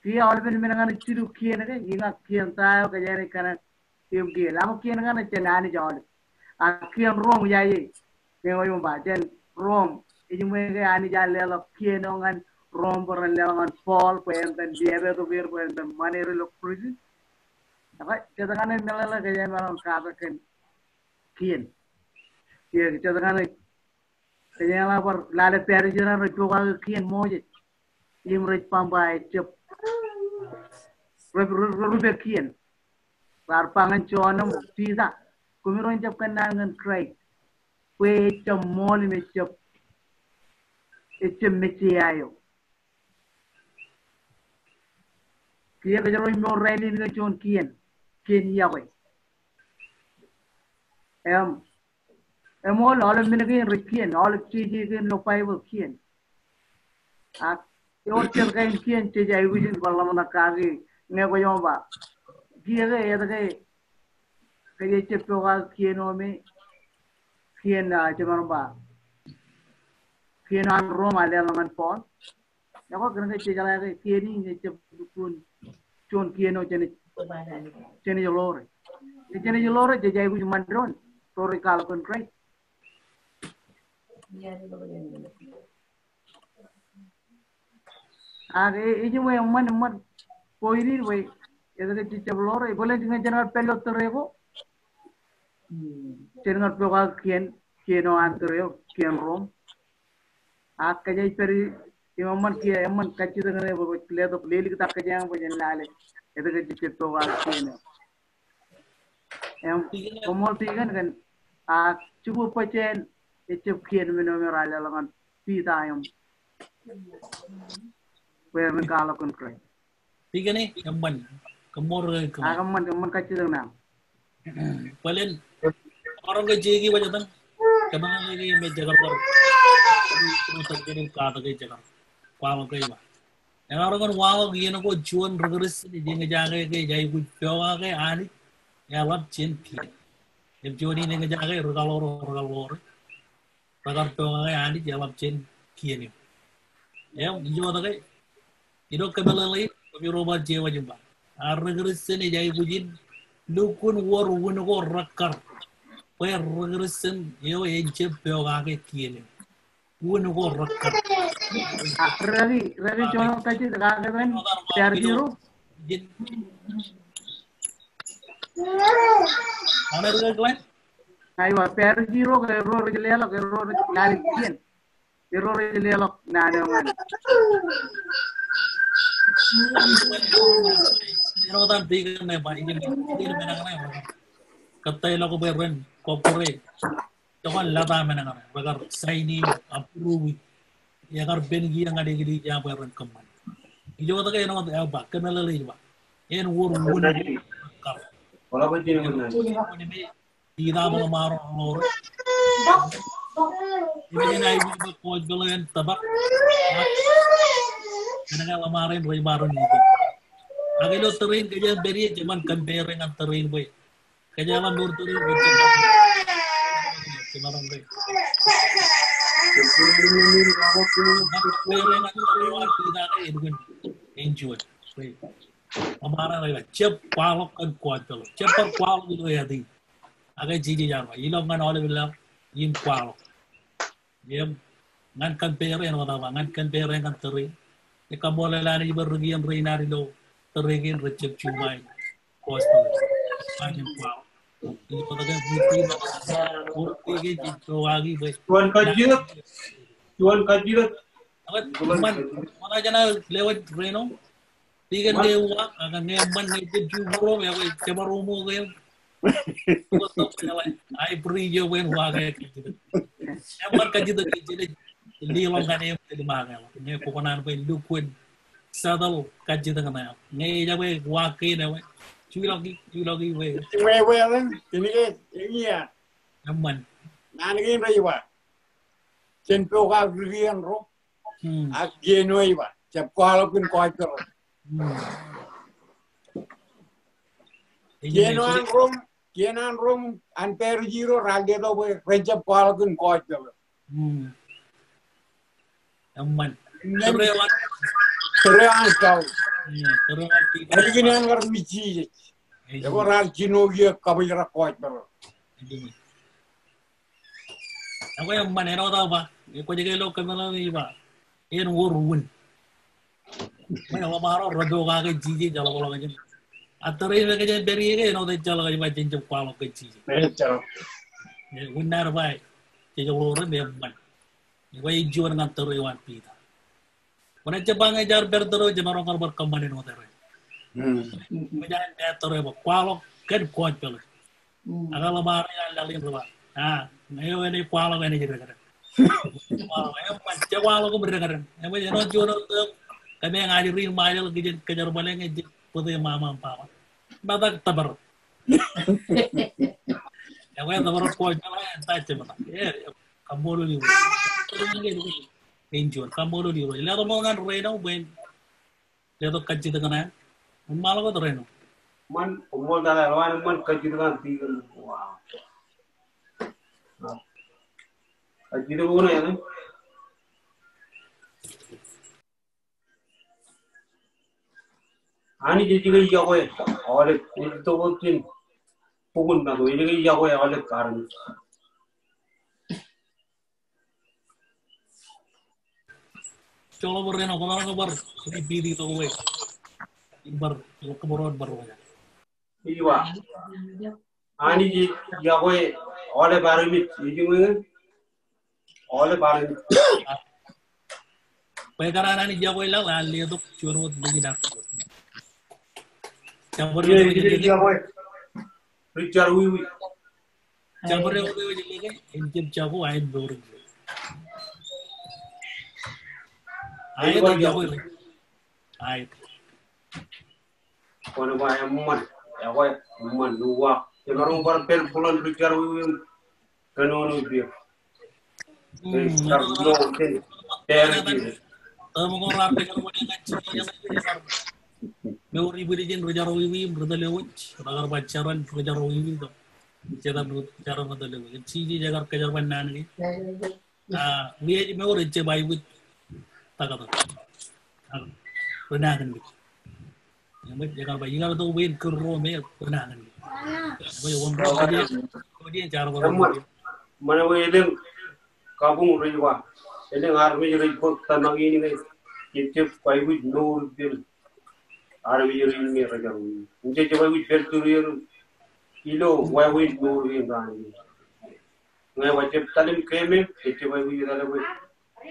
kiiō aolepen men ñan jilu kien ke, iñak kien ta eo kōjeañ naaj kōṇaan im kien. Ḷak ṃōk kien kaṇe jān Anij aolep. Ak kien Rom ijaje, ñe kwōj ba, jān Rom, ej ṃōj ke Anij ear leḷọk kien eo ñan Rom bwe ren leḷọk ñan Paul, bwe en itōn liebetok er, bwe en itōn ṃan er ilo prison. Ak jet kaṇe meḷeḷe kōjeañ maroñ katak kōn kien. Kiiō jet kaṇe Kōjeañ ḷak bar lale Parisi raṇ rej pokake kien Moses. Im rej ba ejjab. Rej, rej, rej rupe kien. Raar ba ñan Jon im Piter, koṃiro en jab kōnnaan ñan Kraist. Bwe ejjab ṃool im ejjab ejjab Messiah eo. Kiiō kōjro im mour rainin ke juon kien, kien yokwe. Im, im aolep, aolep men kein rej kien, aolep jeje kein ilo Baibōḷ kien. Ak ewōr jet kain kien jej aikuj in bar ḷōmṇak kaki ñe kwōj ba, kiiō ke etke kōj jab pokake kien eo me, kien, ah, jemaroñ ba, kien eo an Rom a leḷọk ñan Paul. Ekwe kōnke jejeḷā ke kien in ejjab lukkuun juon kien eo jenaaj, jenaaj ḷoore. Jenaaj ḷoore, jej aikuj ṃan doon ro rej kwaḷọk kōn Kraist. Ak e, ej ṃōj eṃṃan, eṃṃan point in bwe etke jej jab ḷoore, bōlen ñe jen kar pād ilo tōre ko, jen kar pokake kien, kien eo an tōre eo, kien Rom. Ak kōjeañ pād im eṃṃan kiiō, eṃṃan kajjitōk ṇe bwe kwōj letok, leliktak kōjeañ bwe jen lale etke jej jab pokake kien eo. Im, koṃṃool tikōn kōn, ak jibwe bajjāān ejjab kien men eo me raar leḷọk ñan Piter im bwe men kwaḷọk kōn Kraist. Tikōn e, eṃṃan. Koṃṃool, ak eṃṃan, eṃṃan kajjitōk ṇe aṃ. Bōlen, emaroñ ke jeiki wōj etan, kōmeḷeḷeiki im ej jekar bar, bar katak e jekar kwaḷọk ke ej ba, emaroñ in waḷọk iien ko juon ri-Kristian ej eñjake ke ej aikuj pokake Anij eḷap jān kien. Im juon in eñjake ri-kaḷoor, ri-kaḷoor rekar pokake Anij eḷap jān kien eo. Im, ij jota ke, ilo kōmeḷeḷe in, kōmij bar jewōj im ba, a ri-Kristian ej aikuj in lukkuun wōr wūn ko rekkar bwe ri-Kristian eo en jab pokake kien eo. Wūn ko rekkar. A, reki, reki, joñan kajjitōk, kake pen, pād jiroñ. Āinwōt ke Glenn? Aiwa, pād jiroñ ke erro rej leḷọk, erro rej lale kien. Erro rej leḷọk naan eo ñan. Āinwōt an tikōn ṇe ba, ijin, ijin men ṇe. Kōttāik ḷọk bwe ren kọkkure. Jekwan leta men ṇe, rekar sign e, approve e. Ekar pen kiiō ñan eklejia bwe ren kōṃṃan. Ij jota ke āinwōt eo ba, kōmeḷeḷe ej ba, en wōr wūn ko rekkar. Wūn me Piter im ḷōṃaro ḷoor. Im ej aikuj bwe gospel eo en tōpar. Kōnke ḷōṃaro in rej ba ren itok. Ak ilo tōre in kōjeañ pād ie, jeban compare ñan tōre in bwe kōjeañ ḷak mour tōre in bwe kōjeañ ḷak mour tōre in. Compare ñan tōre in bwe kōjeañ ḷak mour tōre in. Ḷōṃaro in ej ba, jab kwaḷọk kōn gospel. Jab bar kwaḷọk ilo āti. Ak ej Jisōs ej ba, ilọk ñan aolep laḷ im kwaḷọk. Im ñan compare, āinwōt aō ba, ñan compare ñan tōre in. Ej kaṃṃoolol Anij bwe ri kien rein ad ilo tōre kein rej jab juṃae gospel. Ba jen kwaḷọk. Ij jota ke, ij jota ke, ij jota ke, ij jota ke, ij jota ke. Juon kajjitōk. Juon kajjitōk. Ak eṃṃan, eṃṃan, ij jino lewōj Reno. Tikōn ke uwaak, ak ñe eṃṃan ñe ejjab juon būruō, ekwe jemaroñ ṃōk eō. Aipri ijo bwe en uwaak e kajjitōk. Eṃṃan kajjitōk ke jenaaj leḷọk ñan eō im tōl ṃaak eḷap. Ñe kwō kōṇaan bwe en lukkuun settle kajjitōk ṇe aṃ. Ñe ejjab uwaak kein ewe. Juḷọk e, juḷọk e bwe. Ewe, ewe, ewe, ewe, ewe, ewe. Eṃṃan. Naan kein rej ba, jen pokake ri kien ro. Hmm. Ak kien eo ej ba, jab kwaḷọk kōn gospel. Hmm. Kien eo an Rom, kien an Rom, an Parisees ro, raar letok bwe ren jab kwaḷọk kōn gospel. Hmm. Eṃṃan. Tōre eo an, tōre eo an Saul. Hmm, tōre eo an Piter. Ālikin en kar mijjij. Ej. Ekwe raar jino kiiō kabōjrak gospel. Ej. Ekwe eṃṃan, āinwōt aō ba, kwōj ke lo kōmeḷeḷe ej ba, en wōr wūn. Bwe ḷōṃaro rej pokake Jisōs eḷapḷọk jān. A tōre in kōjeañ pād ie ke āinwōt ejjeḷọk ej ba jen jab kwaḷọk kōn Jisōs. Ejjeḷọk. E, wūn ṇe ad ba, jej ḷoore im eṃṃan. Ekwe ej juon ñan tōre eo an Piter. Kwōnaaj jab ba ñe jaar pād tōre eo, jemaroñ kar bar kōṃṃan āinwōt ere. Hmm. Kwōjañ pād tōre eo bwe kwaḷọk kōn gospel. Hmm. Ak ḷōṃaro in an laḷ in rej ba, a, ñe eo enaaj kwaḷọk enaaj dekdek. Eṃṃan, jab waḷọk im deñdeñ. Eṃṃan, āinwōt juon eo tok, kōmeañ ajri in Ṃajeḷ kijen kōjerbale ñe jej bōte ṃaṃa im baba. Metak tōpar. Ekwe tōpar ko jab ej ta jab metak. Kaṃṃoolol Irooj. Kein juon, kaṃṃoolol Irooj. Letok ṃool ñan Reno bwe en letok kajjitōk ṇe. Eṃṃan ḷọk wōt Reno. Eṃṃan, koṃṃool tata, eṃṃan kajjitōk an tikōn. Wow. Kajjitōk eo ṇe. Anij ej ke yokwe aolep, ej tokjān bukun ṇato, ej ke yokwe aolep armej. Joḷọk bar Reno, kwōmaroñ bar repeat tok bwe bar, bar, bar. Ij ba, Anij ej yokwe aolep armej, ej ñe aolep armej. Bwe kōrā an Anij yokwe laḷ, ear letok juon wōt lead armej. Jabdewōt, ej yokwe Richard Wiwi. Jabdewōt eo ej lōke, en jab jako aet mour in. Aet, ej yokwe. Aet. Kwōn ba eṃṃan, ekwe eṃṃan, uwaak. Jemaroñ bar pād buḷōn Richard Wiwi im kōnono ippāer. Mour ibwidjen Richard Wiwi im ri tōl eo wōj, rekar ba jeran Richard Wiwi im jetōb jeran ri tōl eo wōj. Ej jijej ekar kōjerbal naan kein. A, ri ej mour ejjab aikuj taktō. Ri nañinmej. Eṃōj, ekar ba, ikar tok bwe en kūr ro me ri nañinmej. Eṃōj, wōn ro kōj, kōj jar bar. Eṃṃan, eṃṃan bwe elōñ kabuñ rej ba, elōñ armej rej bōk tōmak in ke jejjab aikuj mour ippān armej rein me rej jar. Im jejjab aikuj pād tūrier ilo wāween mour kein raan in. Ñe ba jab talim keemem, jejjab aikuj etal bwe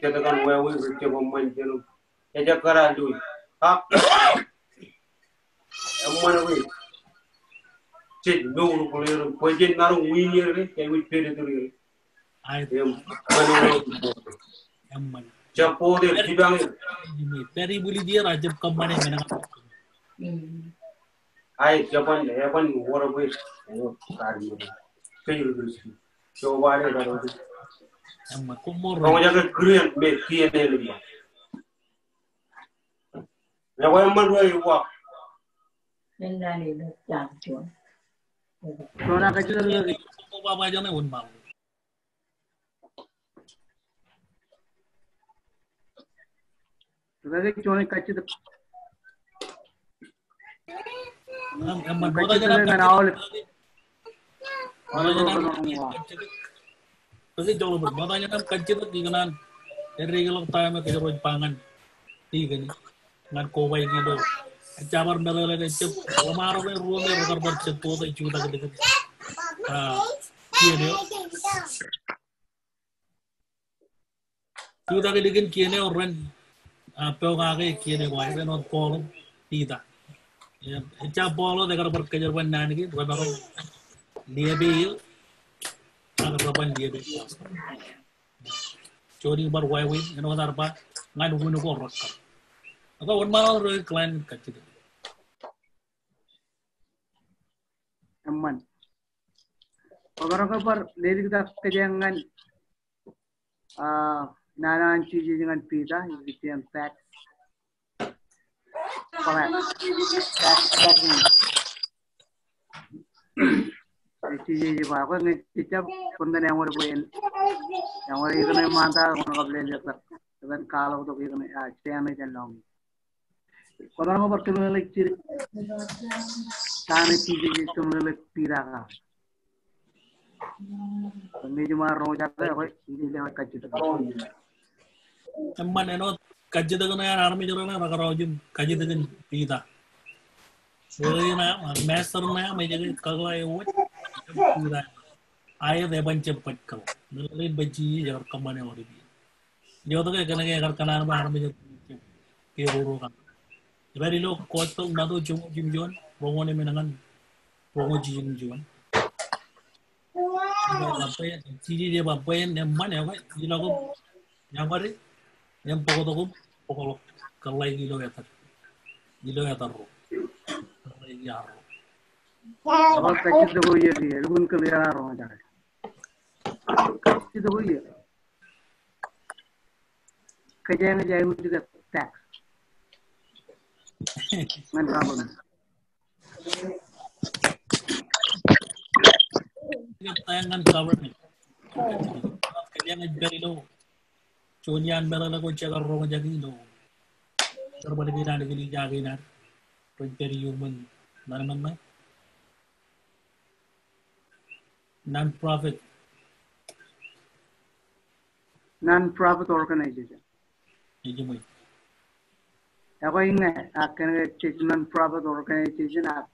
jet kaṇ wāween rejjab eṃṃan jān im ejjab kōrā loi. Ak eṃṃan bwe jej mour bōlen, bwe jen maroñ win er ke, jej aikuj pād tūrier. Aet. Im, eṃṃan. Jab bōk er jipañ er. Pād ibwiljier, a jab kōṃṃane men kaṇ. Aet, jab ban, jab ban wōr bwe. Kōj ri Kristian. Jobar e kar oti. Eṃṃan, koṃṃool. Roñjake kūr eṇ me kien eṇ ilo. Ekwe eṃṃan ri uwaak. Juon kajjitōk. Koṃṃool baba jān e wōnṃaanḷọk. Ri kaki juon kajjitōk. Eṃ, eṃṃan, kajjitōk ñan aolep. Ṃokta jān aṃ kajjitōk ikōṇaan, eddekḷọk ta eo me kōjro ej ba ñan tikōn in ñan kobaik ilo. Ejja bar meḷeḷe ke ejjab, ṃaroñ ruo me rekar bar jab bōktok jutak likin, a, kien eo. Jutak likin kien eo ren, a, pokake kien eo, ren wōt Paul im Peter. Ejja Paul wōt ekar bar kōjerbal naan kein, remaroñ liepe eō, ak reban liepe. Juon in bar wāween, āinwōt ear ba, ñan wūn ko rekkar. Ak wōnṃaanḷọk ri kōḷan kajjitōk. Eṃṃan. Kwōmaroñ ke bar ledik ta kōjeañ ñan, a, naan an Jisōs ñan Piter, ikijjien fact. Correct. Fact, fact ñan. Jisōs ej ba, ekwe ñe jejjab, kwōn kōn eñood bwe en, eñood ikōṇaan ṃaantak, kwōn kab lelōñḷọk. Kwōn kwaḷọk tok ikōṇaan, a, stand e jān lọñiiō. Kwōmaroñ bar kōmeḷeḷe jidik ta ṇe Jisōs ej kōmeḷeḷe Piter kake. Kōn ej ṃaroñ jake, ekwe, ej lewōj kajjitōk. Eṃṃan, āinwōt kajjitōk ṇe an armej reṇe rekar aujim kajjitōkin Piter. Bwe ṇe aṃ, ak master ṇe aṃ, ej ke kakōḷḷe eo wōj, Piter. Aet, eban jab baj kōḷḷe. Meḷeḷein bwe Jisōs ekar kōṃṃane aolep iien. Ilo tōre kōnke ekar kōṇaan bwe armej rej jab keroro kake. Ej pād ilo Gospel Matu joñoul jimjuon, roñoul emān ñan roñoul jiljilimjuon. Bwe, bwe, jijej ej ba bwe en eṃṃan, ekwe, ilo koṃ, ñan kōṃṃane, im bōktok im bōkḷọk kōḷḷāik ilo etan. Ilo etan ro. Kōḷḷāik iar ro. Bar kajjitōk iiō, lukkuun kōḷḷāik iar ro, jake. Kajjitōk iiō. Kōjeañ ej aikuj ke tax ñan government. Ke tax ñan government. Kōjeañ ej pād ilo juon iaan meḷeḷe ko jekar roñjake ilo jerbal kein an eklejia kein ad rej pād iuṃwin ḷalem ṇe. Non-profit. Non-profit organization. Ej ṃool. Ekwe, ñe, ak kōn ke jej non-profit organization, ak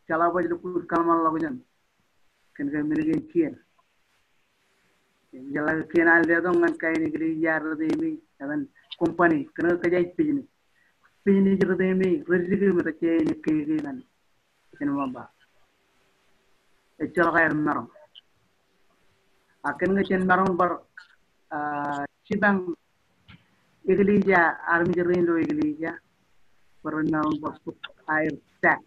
jeḷā bwe ej lukkuun kōḷmānḷọkjeṇ kōn ke men kein kien. Jeḷā ke kien an letok ñan kain eklejia rot emi, etan company, kōn ke kōj ej business. Business rot emi, rej dike im rej jañin ekkeke ñan jen ba. Ejjeḷọk aer maroñ. Ak kōn ke jen maroñ bar, ah, jipañ eklejia, armej rein ilo eklejia, bwe ren maroñ bar put aer tax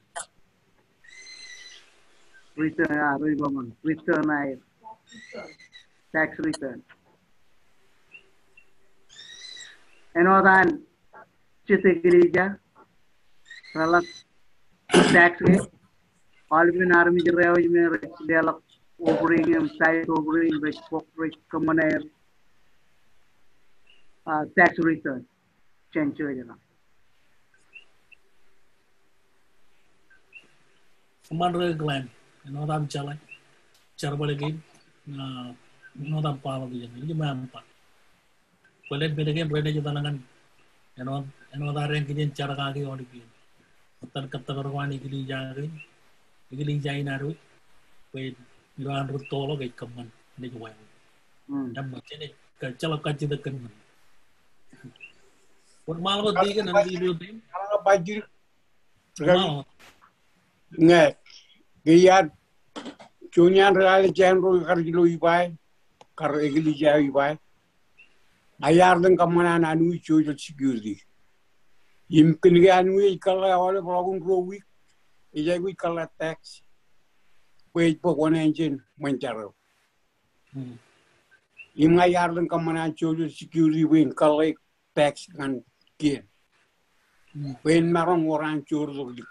return, ah, rej ba ñan return aer. Tax return. Āinwōt an jet eklejia, reḷak tax ke, aolepen armej ro eo ej me rej leḷọk offering im tithe offering, rej bōk, rej kōṃṃan aer, ah, tax return jān church eo. Eṃṃan ri-Glenn, āinwōt aṃ jeḷā, jerbal kein, ah, āinwōt aṃ ba ḷọk ijeṇ, ij ṃōk aṃ ba. Bōlen men kein renaaj etal ñan, āinwōt, āinwōt ad eñin jar kaki aolep iien. Etan kōttak ro an eklejia kein, eklejia in ad wōj, bwe ilo an rūttoḷọk ej kōṃṃan, enaaj wāween. Hmm. Eṃṃan, jenaaj, kōjeḷā kajjitōk kōn men. Wōnṃaanḷọk deacon, an ki ilo team. Ñe, ke iar, juon iaan ri-Alejandro kar ilo Ebeye, kar eklejia Ebeye. A iar lōñ kōṃṃan an anui Social Security. Im kōn ke anui ej kōḷḷā aolep ḷọk in ruo wiik, ej aikuj kōḷḷā tax. Bwe ej bōk oṇāān jān ṃōn jar eo. Hmm. Im ña iar lōñ kōṃṃan an Social Security bwe in kōḷḷā tax ñan kien. Hmm. Bwe en maroñ wōr an joortok lik.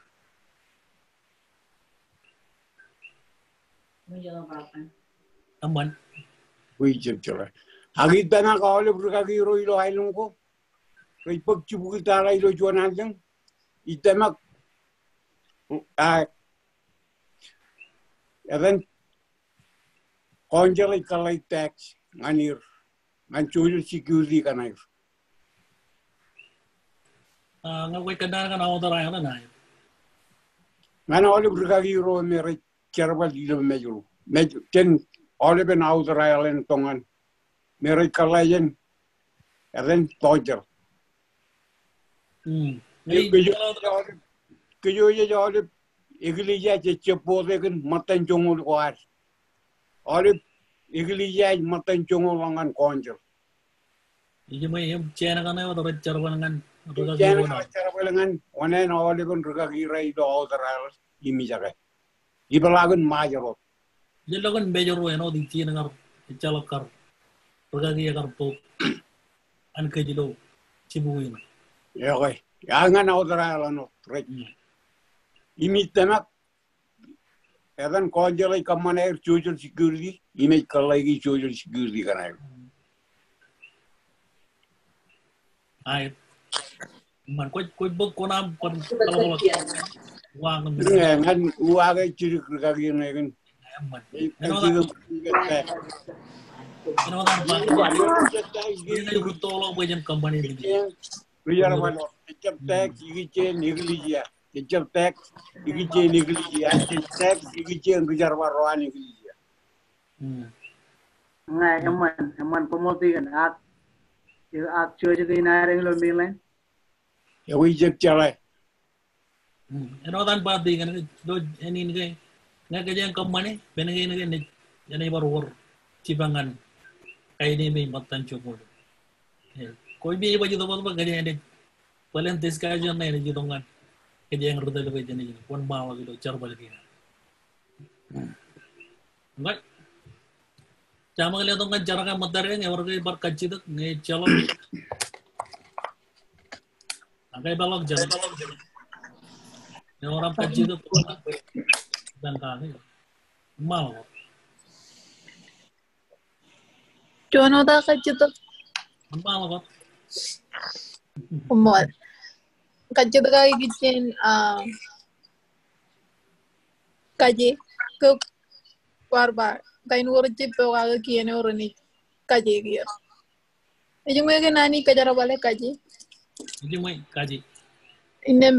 Eṃṃan. Bwe ijjab jeḷā. Ak ij tōmak aolep rūkaki ro ilo aelōñ ko rej bōk jibukwi tata ilo juon allōñ. Ij tōmak, ah, etan council ej kōḷḷā tax ñan er, ñan Social Security kaṇ aer. Ah, ñe kwōj kōnnaan ñan Outer Island, aet. Ñan aolep rūkaki ro me rej jerbal ilo Mājro. Mājro, jān aolepen Outer Island tok ñan me rej kōḷḷā jān, etan council. Hmm. Kōj, kōj, kōj ej aolep eklejia jej jab vote kōn ṃōttan joñoul ko ad. Aolep eklejia ej ṃōttan joñoul ḷọk ñan council. Ij ṃōj im jān kaṇe wōt rej jerbal ñan, im jān kaṇe rej jerbal ñan oṇāān aolepen rūkaki ro ilo Outer Island im ijake. Ipeḷaakin Ṃajeḷ wōt. Ilo kōn Mājro āinwōt ijin kar, ejjeḷọk kar, rūkaki ekar bōk an kōj ilo jibukwi in. Ekwe, ak ñan Outer Island wōt rej. Hmm. Im ij tōmak, etan council ej kōṃṃan aer Social Security, im ej kōḷḷāiki Social Security kaṇ aer. Aet. Eṃṃan, kwōj, kwōj bōk kuṇaaṃ bar kaḷapḷọk. Uwaak ñan men. Ñe, ñan uwaak ej jidik rūkaki ṇe kōn. Eṃṃan. Ej, ej jidik rūkaki. Āinwōt an ba. Ej rūttoḷọk bwe jen company. Ri-jerbal eo. Ejjab tax ikijjien eklejia. Ejjab tax ikijjien eklejia. Ejjab tax ikijjien ri-jerbal ro an eklejia. Hmm. Ñe, eṃṃan, eṃṃan koṃṃool deacon, ak, ak church kein ad ilo mainland. Ewi jet jeḷā. Hmm. Āinwōt an ba deacon, ilo ānin ke, ñe kōjeañ kōṃṃane, men kein ke enaaj, enaaj bar wōr jipañ ñan kain eo me ej ṃōttan joñoul. Eo, kwōj bar baj itok bōtab kōj enaaj bōlen discussion ṇe enaaj itok ñan kōj eñ ri tōl bwe jenaaj wōnṃaanḷọk ilo jerbal kein. Ñe, jeṃḷọk letok ñan jar ko ṃōttad eñ, ewōr ke ej bar kajjitōk, ñe ejjeḷọk. Ak epeḷḷọk jar. Ewōr aṃ kajjitōk, wōnṃaanḷọk. Juon wōt aō kajjitōk. Wōnṃaanḷọk. Koṃṃool. Kajjitōk eo ikijjien, ah, kaje, kōk, bar bar. Kain ko rej jab pokake kien eo renaaj kaje kiiō. Ej ṃool ke naan eo ej kōjerbale kaje. Ej ṃool kaje. Innām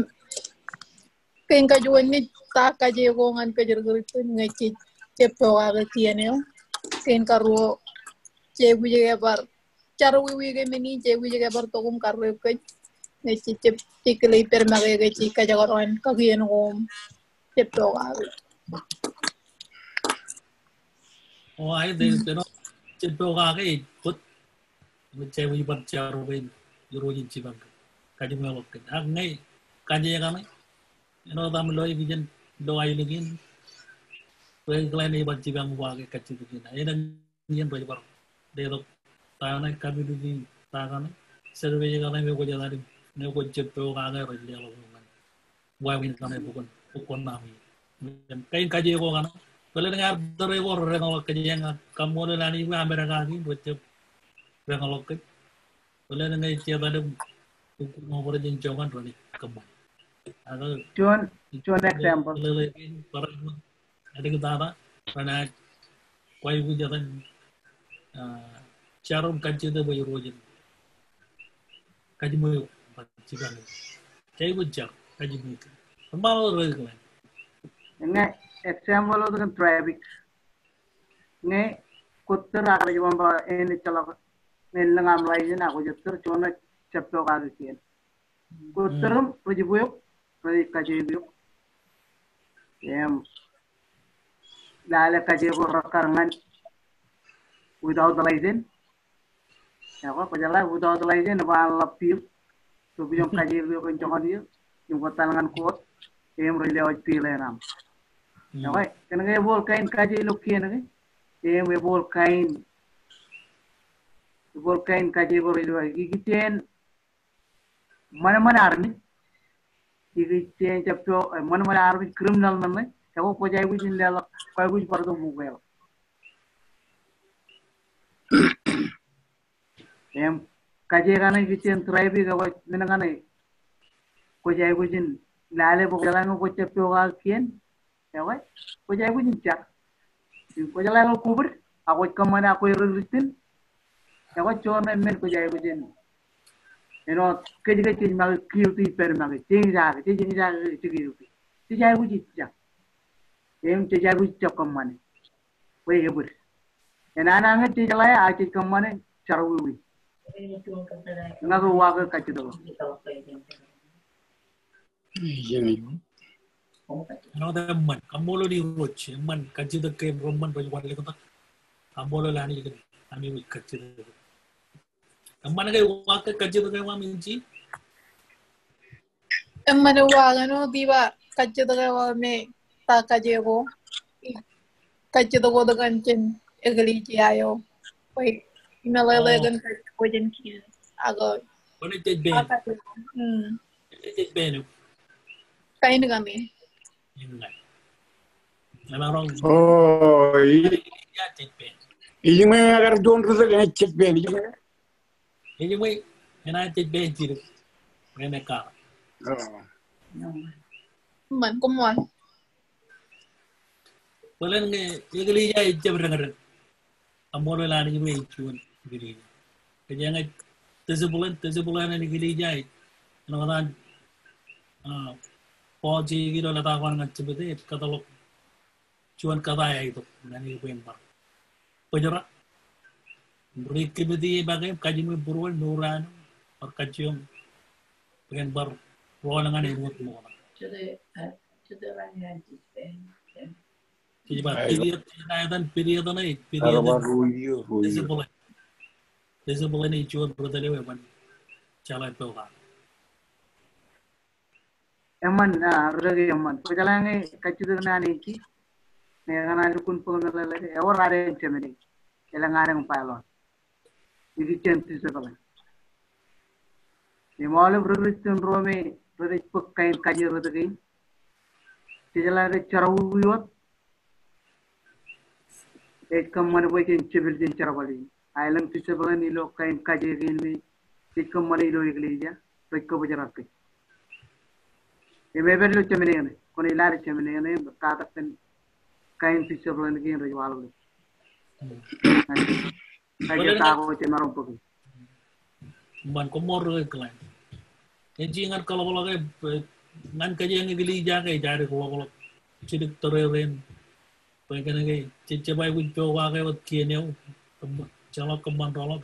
kein kajuon ej ta kaje ko ñan kōj ri Kūrjin ñe jej jab pokake kien eo. Kein karuo, jej aikuj ke bar, jerọwiwi ke men in, jej aikuj ke bar tok im karreoik kōj. Ñe jej jab, jej kile ipper make ke jej kajekdọọn kakien ko im jab pokake. O, aet, ej, āinwōt jab pokake ej bōd. Ej aikuj bar jar bwe Irooj en jipañ kōj, kajiṃweḷọk kōj. Ak ñe kaje kaṇe, āinwōt aṃ lo ikijjien, lo aelōñ in, bwe ikōḷain ej bar jipañ pokake kajjitōk in. Āinwōt iien rej bar letok ta kaṇe, community ta kaṇe, survey kaṇe me kwōj etal im, me kwōj jab pokake rej leḷọk ñan wāween kaṇe bwe kwōn, bwe kwōn ṇa ṃwiin. Im kain kaje ko kaṇe, bōlen ñe ear tōre ko reñḷọk kōj eñ, ak kaṃṃoolol Anij bwe Amerika kein rej jab reñḷọk kōj. Bōlen ñe jej etal im, kōj ṃōk bar jen joñan renaaj kōṃṃane. Ak juon, juon example. Lele kein, barāinwōt āliktata renaaj kwaikuj etan, ah, jar im kajjitōk bwe Irooj en kajiṃwe, kajiṃwe. Jej aikuj jar, kajiṃwe. Koṃṃool ri Kūrjin. Ñe example wōt kōn traffic. Ñe kwōj tōr ak rej ba enaaj ejjeḷọk, ñe elōñ aṃ license ak kwōj tōr, juon eo jab pokake kien. Kwōj tōr im rej jibwe eok, rej kaje eok. Im lale kaje ko rekkar ñan without license. Ekwe, kwō jeḷā without license, ba an ḷap bill. So, bwe jen kaje eok kōn joñan eok, im kwōj etal ñan court, im rej lewōj bill eṇ aṃ. Ekwe, kōnke ebooḷ kain kaje ilo kien ke, im ebooḷ kain, ebooḷ kain kaje ko rej lewōj, ikijjien ṃanṃan armej, ikijjien jab po, eh, ṃanṃan armej criminal ṇe, ekwe kwōj aikuj in leḷọk, kwōj aikuj bar tok ṃool ke. Im kaje kaṇe ikijjien traffic, ekwe men kaṇe kwōj aikuj in lale bwe kwō jeḷā ñe kwōj jab pokake kien. Ekwe, kwōj aikuj in jar. Im kwō jeḷā ḷọk kobōd, ak kwōj kōṃṃane ak kwōj ri Kūrjin. Ekwe, juon men kwōj aikuj in. Āinwōt kōj ke jej make guilty ippān make. Jej eñjake, jej eñjake ke jej guilty. Jej aikuj in jar. Im jej aikuj jab kōṃṃane. Bwe ebōd. Enana ñe jej jeḷā ak jej kōṃṃane, jerọwiwi. Ña ke uwaak ke kajjitōk. Āinwōt eṃṃan, kaṃṃoolol Irooj, eṃṃan kajjitōk ke reṃṃan rej wanlōñtak. Kaṃṃoolol Anij kōn ami wōj kajjitōk. Eṃṃan ke uwaak ke kajjitōk eo aṃ Inji? Eṃṃan uwaak, āinwōt ij ba kajjitōk eo aṃ me ta kaje ko. Kajjitōk wōt kōn jān eklejia eo. Bwe imeḷeḷe kōn kajjitōk jān kien. Ak bwe ej bāān. Mm. Ej bāān. Kain kaṇe. Emaroñ. O, i-, ij bāān. Ij ṃōj kar juon ri tōl, ij bāān, ij ṃōj. Ej ṃōj, enaaj jej bāān jidik. Ṃōj ṃōj kar. O. Eṃṃan, koṃṃool. Bōlen ñe eklejia ejjab deñdeñ. Kaṃṃoolol Anij bwe ej juon eklejia. Kōjeañ ej discipline, discipline in eklejia ej. Āinwōt an, ah, Paul ej kile ḷọk ta ko ñan Timote, ej kōtḷọk juon kōtaan eo ej itok ñan e bwe en bar bōjrak. Ri committee e make im kajiṃwe būruon mour eo an, bar kajjioñ bwe en bar rọọl ñan āinwōt ṃokta. Ij ba, period, ij ba etan period ṇe, period. Discipline. Discipline ej juon ri tōl eo eban jeḷā pokake. Eṃṃan, a, ri tōl eo eṃṃan. Kwōjeḷā ñe kajjitōk naan in, ñe eñṇe lukkuun bōk meḷeḷe, ewōr ad jemān, elōñ ad bylaw. Ikijjien discipline. Im aolep ri Kūrjin ro me rej bōk kain kaje rot kein, jejeḷā rej jerọwiwi wōt, ej kōṃṃan bwe jen jepel jān jerbal in. Ak elōñ discipline ilo kain kaje kein me ej kōṃṃane ilo eklejia, rej kōbōjrak kōj. Im ej pād ilo jemān eṇ, kwōn ilo ad jemān eṇ, im katak kōn kain discipline kein rej waḷọk. Kaje ta ko jemaroñ bōk. Eṃṃan, koṃṃool ri Glenn. Eñin ñan kaḷapḷọk e, ñan kōj eñin eklejia ke ej aer ḷọkḷọk jidik tōre rein. Bwe kōnke jej jab aikuj pokake wōt kien eo, kōm-, jeḷọk kōṃṃan rọọltok.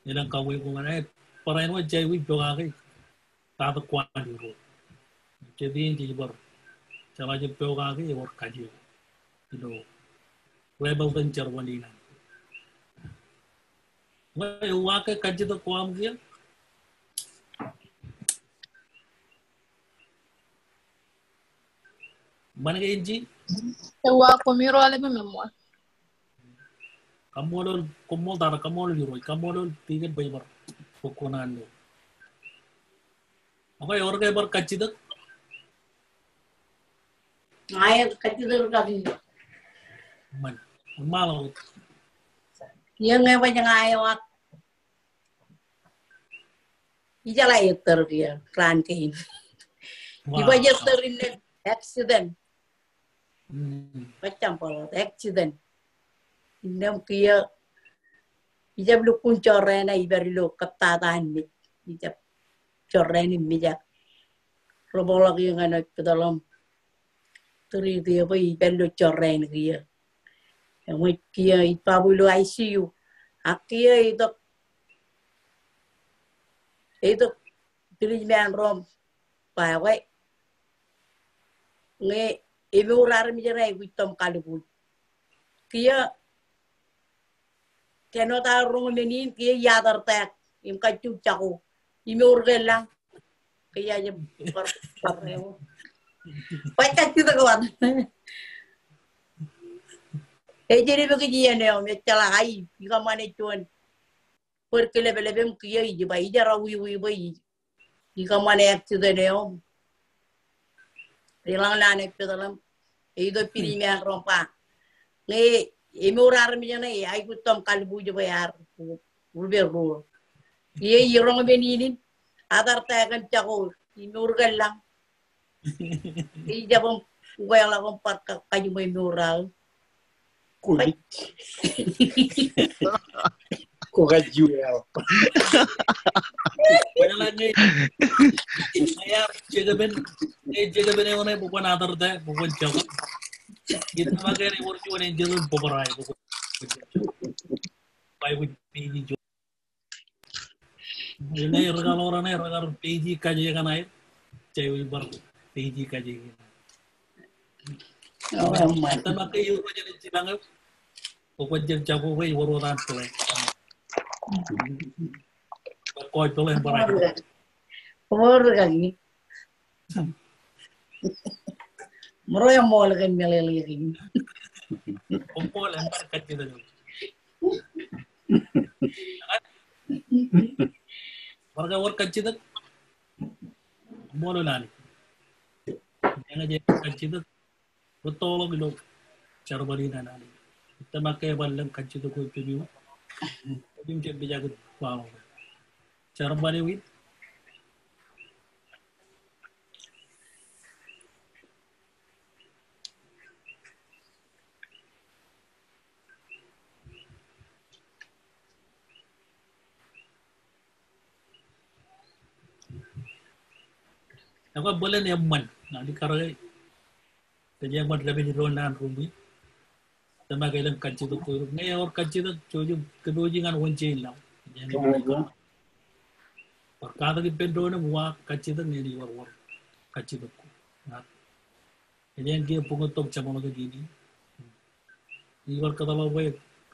Elōñ kauwe ko ñan e, barāinwōt jej aikuj pokake. Katak kōn Irooj. Jet in jej bar jeḷā jab pokake ewōr kaje eo ilo rebellion jerbal in an. Ñe ewaak ke kajjitōk ko aṃ kiiō? Eṃṃan ke Eñin? Ewaak, koṃiro alepem eṃṃan. Kaṃṃoolol, koṃṃool tata, kaṃṃoolol Irooj, kaṃṃoolol Deacon bwe bar bōk kuṇaan eo. Okay, ewōr ke bar kajjitōk? Ña ij kajjitōk kaki. Eṃṃan, eṃṃan ḷọk. Iiō ñe baj ña ewōr. Ijeḷā ettōr kiiō raan kein. Wow. Ibaj ettōr innām accident. Mm. Baj jambal accident. Innām kiiō ijab lukkuun jorrāān, ij pād ilo kōttata an mej. Ijab jorrāān im mejak. Rej bōkḷọk eō ñan hospital im tūriit eō bwe ij pād ilo jorrāān kiiō. Eṃōj kiiō ij baabu ilo I C U. Ak kiiō itok, itok policeman ro im ba, okay, ñe emour armej eṇ aikuj itoṃ kalbuuj. Kiiō kōn wōt aō roñ men in, kiiō ij atar tak im kajju jako. Im ewōr ke lañ. Kiiō ij bar, bar eo. Baj kajjitōk wōt. Ej jab kōj iien eo im ejjeḷọk, ai, ikōṃṃane juon bar kileplepem. Kiiō ij ba, ij jerọwiwi bwe ij ikōṃṃane accident eo. Ej lañ naan eo pād ḷọk im itok policeman ro im ba, ñe emour armej eṇ aikuj itoṃ kalbuuj bwe ear rupe ruo. Kiiō ij roñ men in im atar tak im jako, im ewōr ke lañ. Ij jab bōk ukeḷọk im bar ka-, kajiṃwe mour aō. Kulik. Ko kajju eo. Kwōjeḷā ñe, ñe ear jekpen, ñe jekpen eo ṇe, bwe kwōn atar tak, bwe kwōn jako. Ij tōmak ke ewōr juon enjeḷ in bōbrae, bwe kwōn jako. Bwe kwōn pād ilo Ṇe ri kaḷoor ṇe, ri kar pād ilo kaje kaṇe. Jej bar pād ilo kaje kaṇe. Eo, eṃṃan. Tōmak ke ewōr ro jen jipañ eok, kwōj jab jako ke ewōr ro ren play. Kwōj play bar. Ewōr kaki. Ṃōro eṃṃool kōn meḷeḷe kein. Eṃṃool, eṃṃool kajjitōk. Bar ke wōr kajjitōk. Eṃṃool lale. Eñin ej kajjitōk. Rūttoḷọk ilo jerbal in an Anij. Tōmak ke bar lōñ kajjitōk ko ej pād eok, ej jab pejak ilo jerbal eo in. Ekwe bōlen eṃṃan, ña ij kar ke, kōj eṃṃan lepād ilo naan ruṃwij. Tōmak ke elōñ kajjitōk ko, ñe ewōr kajjitōk, jouj im kōpooji ñan wōnje in laḷ. Bar katak ippān doon im uwaak kajjitōk ñe ewōr wōr kajjitōk ko. Kōjeañ kiiō buñū tok jeṃḷọkjeṇ in. Ibar kōtḷọk bwe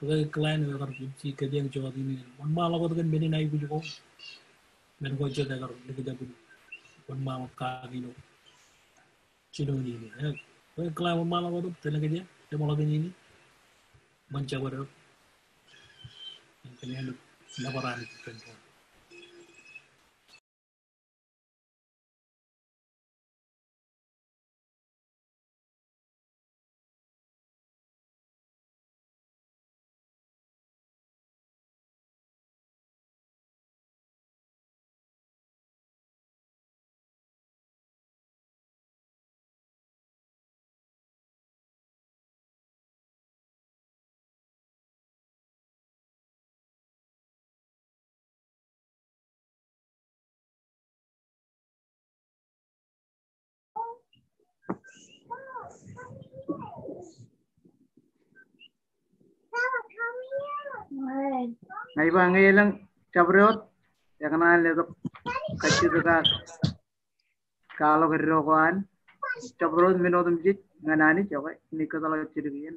ri-clan eo ekar jibjib kōjeañ jota in, wōnṃaanḷọk wōt kōn men in aikuj ko. Men ko jet ekar likjab in wōnṃaanḷọk kaki ilo jinoin in. Ri-clan, wōnṃaanḷọk wōt, tōl kōjeañ jeṃḷọkjeṇ in. Ṃōn jabdewōt. Kōjeañ nōbar Anij kōn Ña ij ba ñe elōñ jabdewōt, ekōṇaan letok kajjitōk ak kwaḷọk eddo ko an jabdewōt men otemjej ñan Anij, okay, im ij kōtḷọk jidik iien.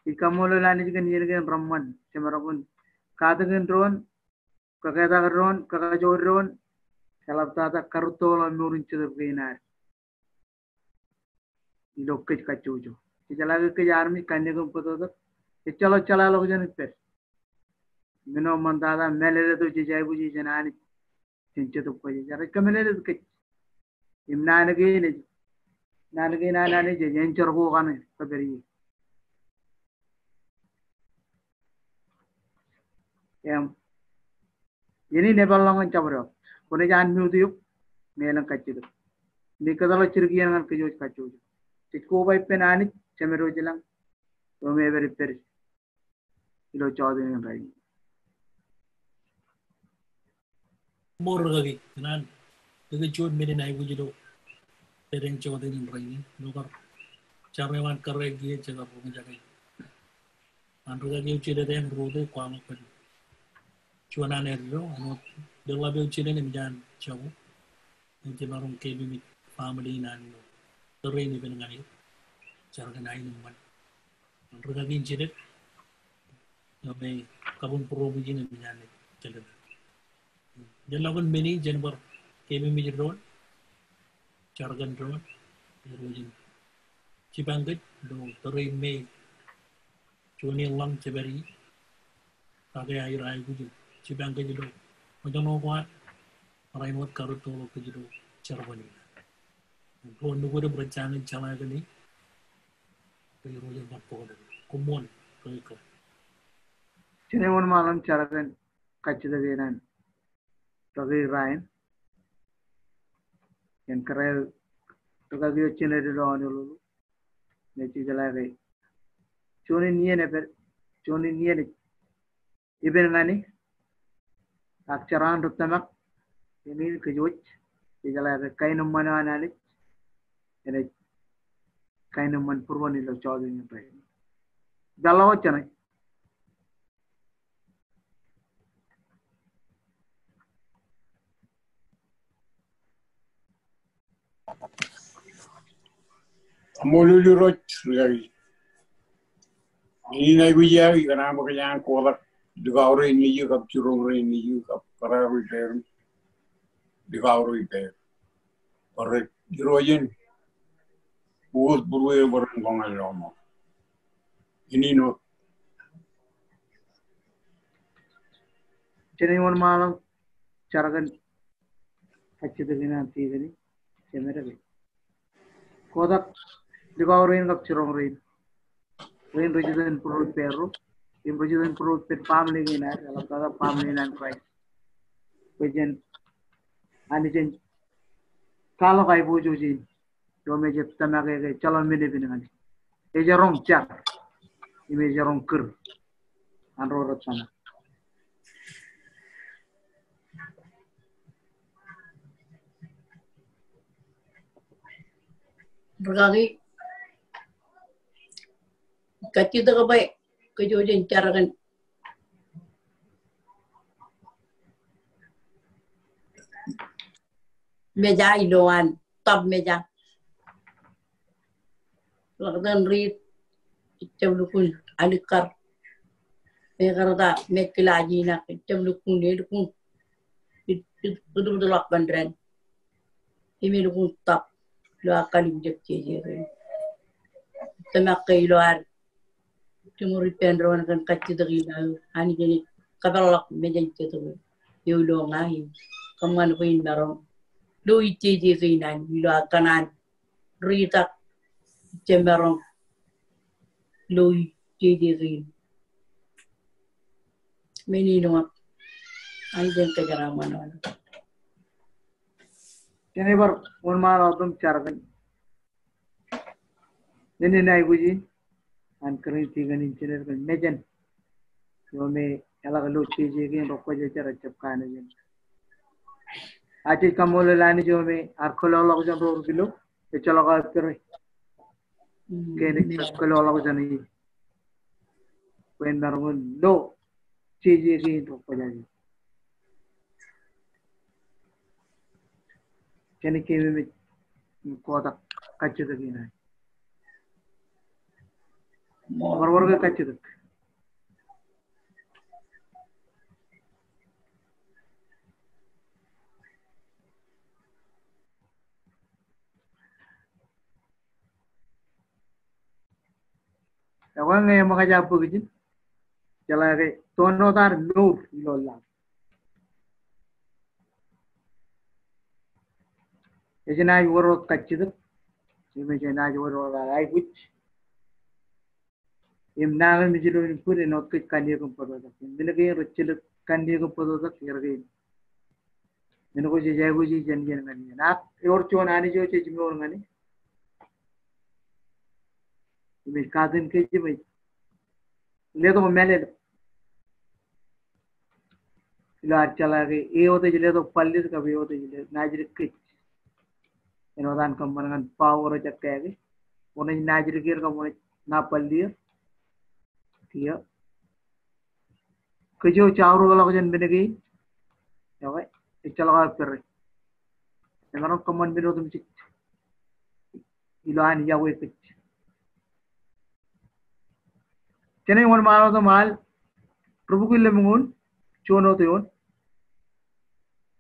Ij kaṃṃoolol Anij kōn iien kein reṃṃan, jemaroñ in katakin doon, kaketak doon, kakajoor doon, eḷaptata karūttoḷọk mour in Jetōb kein ad ilo kōj kajjojo. Jejeḷā ke kōj armej kanniōk im bōtōktōk, ejjeḷọk jeḷāḷọkjeṇ ippād. Men eo ṃōn tata mālōtlōt eo jej aikuji jān Anij, jān Jetōb Kwōjarjar, ej kōmālōtlōt kōj. Im naan kein ej, naan kein an Anij ej enjeḷ ko kaṇe kōpād ie. Im iien in epeḷḷọk ñan jabdewōt. Kwōnaaj unmute eok ñe elōñ kajjitōk. Im ij kōtḷọk jidik iien ñan kōj kajjojo. Jej koba ippān Anij Jemedwōj ilañ eo me epād ippād ilo jota in rainin. Ṃool rikaki, kōn an kōkōjjuon men in aikuj ilo dedeñ jota in rainin, ilo kar jar eo an kōrā kiiō jekar roñjake. An rikaki eo jilōt eṇ, Ruth, kwaḷọk kōn juon an eddo, āinwōt leḷḷap eo jilōn im jān jako eo jemaroñ keememej family in an ilo tōre in ippān ñan eok. Jar kōn aenōṃṃan. Rikaki in jilōt eo me kabuñ būrobuj in im jān ej jilōt. Jen lo kōn men in, jen bar keememej doon, jar kōn doon, Irooj en jipañ kōj ilo tōre in me juon in lañ jepād ie. Kake aer aikuj in jipañ kōj ilo ṃōjṇọ ko ad, barāinwōt karūttoḷọk kōj ilo jerbal in. Ro nukūd im rej jañin jeḷā kōn e, bwe Irooj en bar bōktok. Koṃṃool, ri-clan. Jen wōnṃaanḷọk im jar kōn kajjitōk in an rikaki Ryan. Im kōrā rikaki eo jined ilo Honolulu. Im ej jeḷā ke juon in iien epād, juon in iien ej ippān ñan e. Ak jeraan ri tōmak, iien in kōj wōj, ej jeḷā ke kaenōṃṃan eo an Anij enaaj kaenōṃṃan būruon ilo jota in rainin. Ipeḷḷọk wōt jeṇe. Kaṃṃoolol Irooj, rikaki. Iien in aikuj eo, ikōṇaan bwe kōjeañ kotak likao rein nejū kab jiroñ rein nejū kab kōrā ro ippāer, likao ro ippāer. Barāinwōt Irooj en ukōt būrueir bwe ren koñan lọmọọr. Iien in wōt. Jen wōnṃaanḷọk jar kōn kajjitōk in an tikōn in, Jemed, ke kotak likao rein kab jiroñ rein. Rein rej itōn būrueir ippāerro, im rej itōn būrueir ippān family kein ad, eḷaptata family in an Kraist. Bwe jen, Anij en kwaḷọk aiboojoj in eo me jej tōmak e ke ejjeḷọk men epen ñan e. Ej roñ jar im ej roñ kūr an ro rej tōmak. Rikaki, kajjitōk bwe kōj wōj jen jar kōn meja ilowaan top meja. ḷak ten riit, ejjab lukkuun alikkar. Ekar ta, mejkilaj in ak, ejjab lukkuun, elukkuun. Ej, ej, ej, ej, ḷak kōn dān. Im elukkuun tōp ilo aō kalimjek jeje kein. Tōmak ke ilo ad jiṃor ippān doon kōn kajjitōk in aō, Anij enaaj kōpeḷḷọk mejān jet ko eo ilo ña im kōṃṃan bwe in maroñ lo ijjeje kein an ilo aō kōṇaan riit ak ijemaroñ lo ijjeje kein. Men in wōt. Anij en kōjeraaṃṃan wōt. Jen bar wōnṃaanḷọk im jar kōn men in aikuj in an kōrā in tikōn in jener kōn mejān eo me eḷak lo jeje kein ro kwōjarjar ejjab kanooj in. Ak jej kaṃṃoolol Anij eo me ear kōlọkḷọk jān ro ri kilo, ejjeḷọk aō pere. Ke enaaj kōlọkḷọk jān e. Bwe en maroñ in lo jeje kein ro kwōjarjar. Jenaaj keememej im kotak kajjitōk in aō. Bar wōr ke kajjitōk. Ekwe ñe eṃōkaj aō bōk ijin, jeḷā ke toon wōt ad mour ilo laḷ. Ej naaj wōr wōt kajjitōk, im ej naaj wōr wōt aikuj. Im nañinmej ilo bwid en wōt kōj kanniōk im bōtōktōk. Men kein rej jelōt kanniōk im bōtōktōk er kein. Men ko jej aikuji jān iien ñan iien. Ak ewōr juon Anij eo jej mour ñan e. Im ej katin kōj im ej letok mālōtlōt. Ilo ad jeḷā ke e wōt ej letok bōlḷọk kab e wōt ej letok naajdik kōj. Āinwōt an kōṃṃan ñan power eo ej ekkā ke wōn ej naajdik er kab wōn ej ṇa bōlḷọk er. Kiiō. Kōj eo jaurōkḷọk jān men kein. Ekwe, ejjeḷọk aō pere. Emaroñ kōṃṃan men otemjej ilo an yokwe kōj. Jenaaj wōnṃaanḷọk im al ri bukwi lemñoul, juon wōt eoon.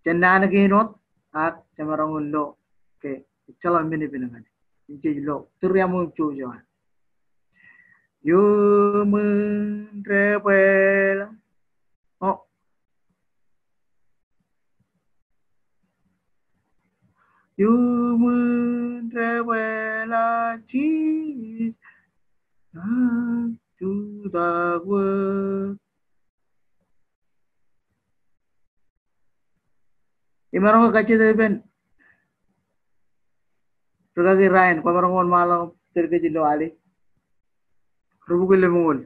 Jān naan kein wōt, ak jemaroñ in lo ke ejjeḷọk men epen ñan e. Im jej lo tūriaṃo im jouj eo an. Iuṃwin debwāāl. O. Iuṃwin debwāāl Jisōs, jutak wōt. Im maroñ ke kajjitōk ippān rūkaki Ryan, kwōmaroñ wōnṃaanḷọk im tōl kōj ilo al e. Ri bukwi lemñoul.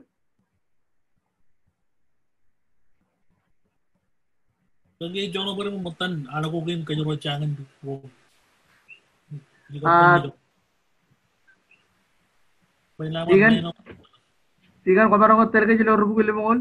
Kake joñan bwe ṃōttan aḷ ko kein kōjro jañin ko. Ah, Tikōn, Tikōn, kwōmaroñ ke tōl kōj ilo ri bukwi lemñoul?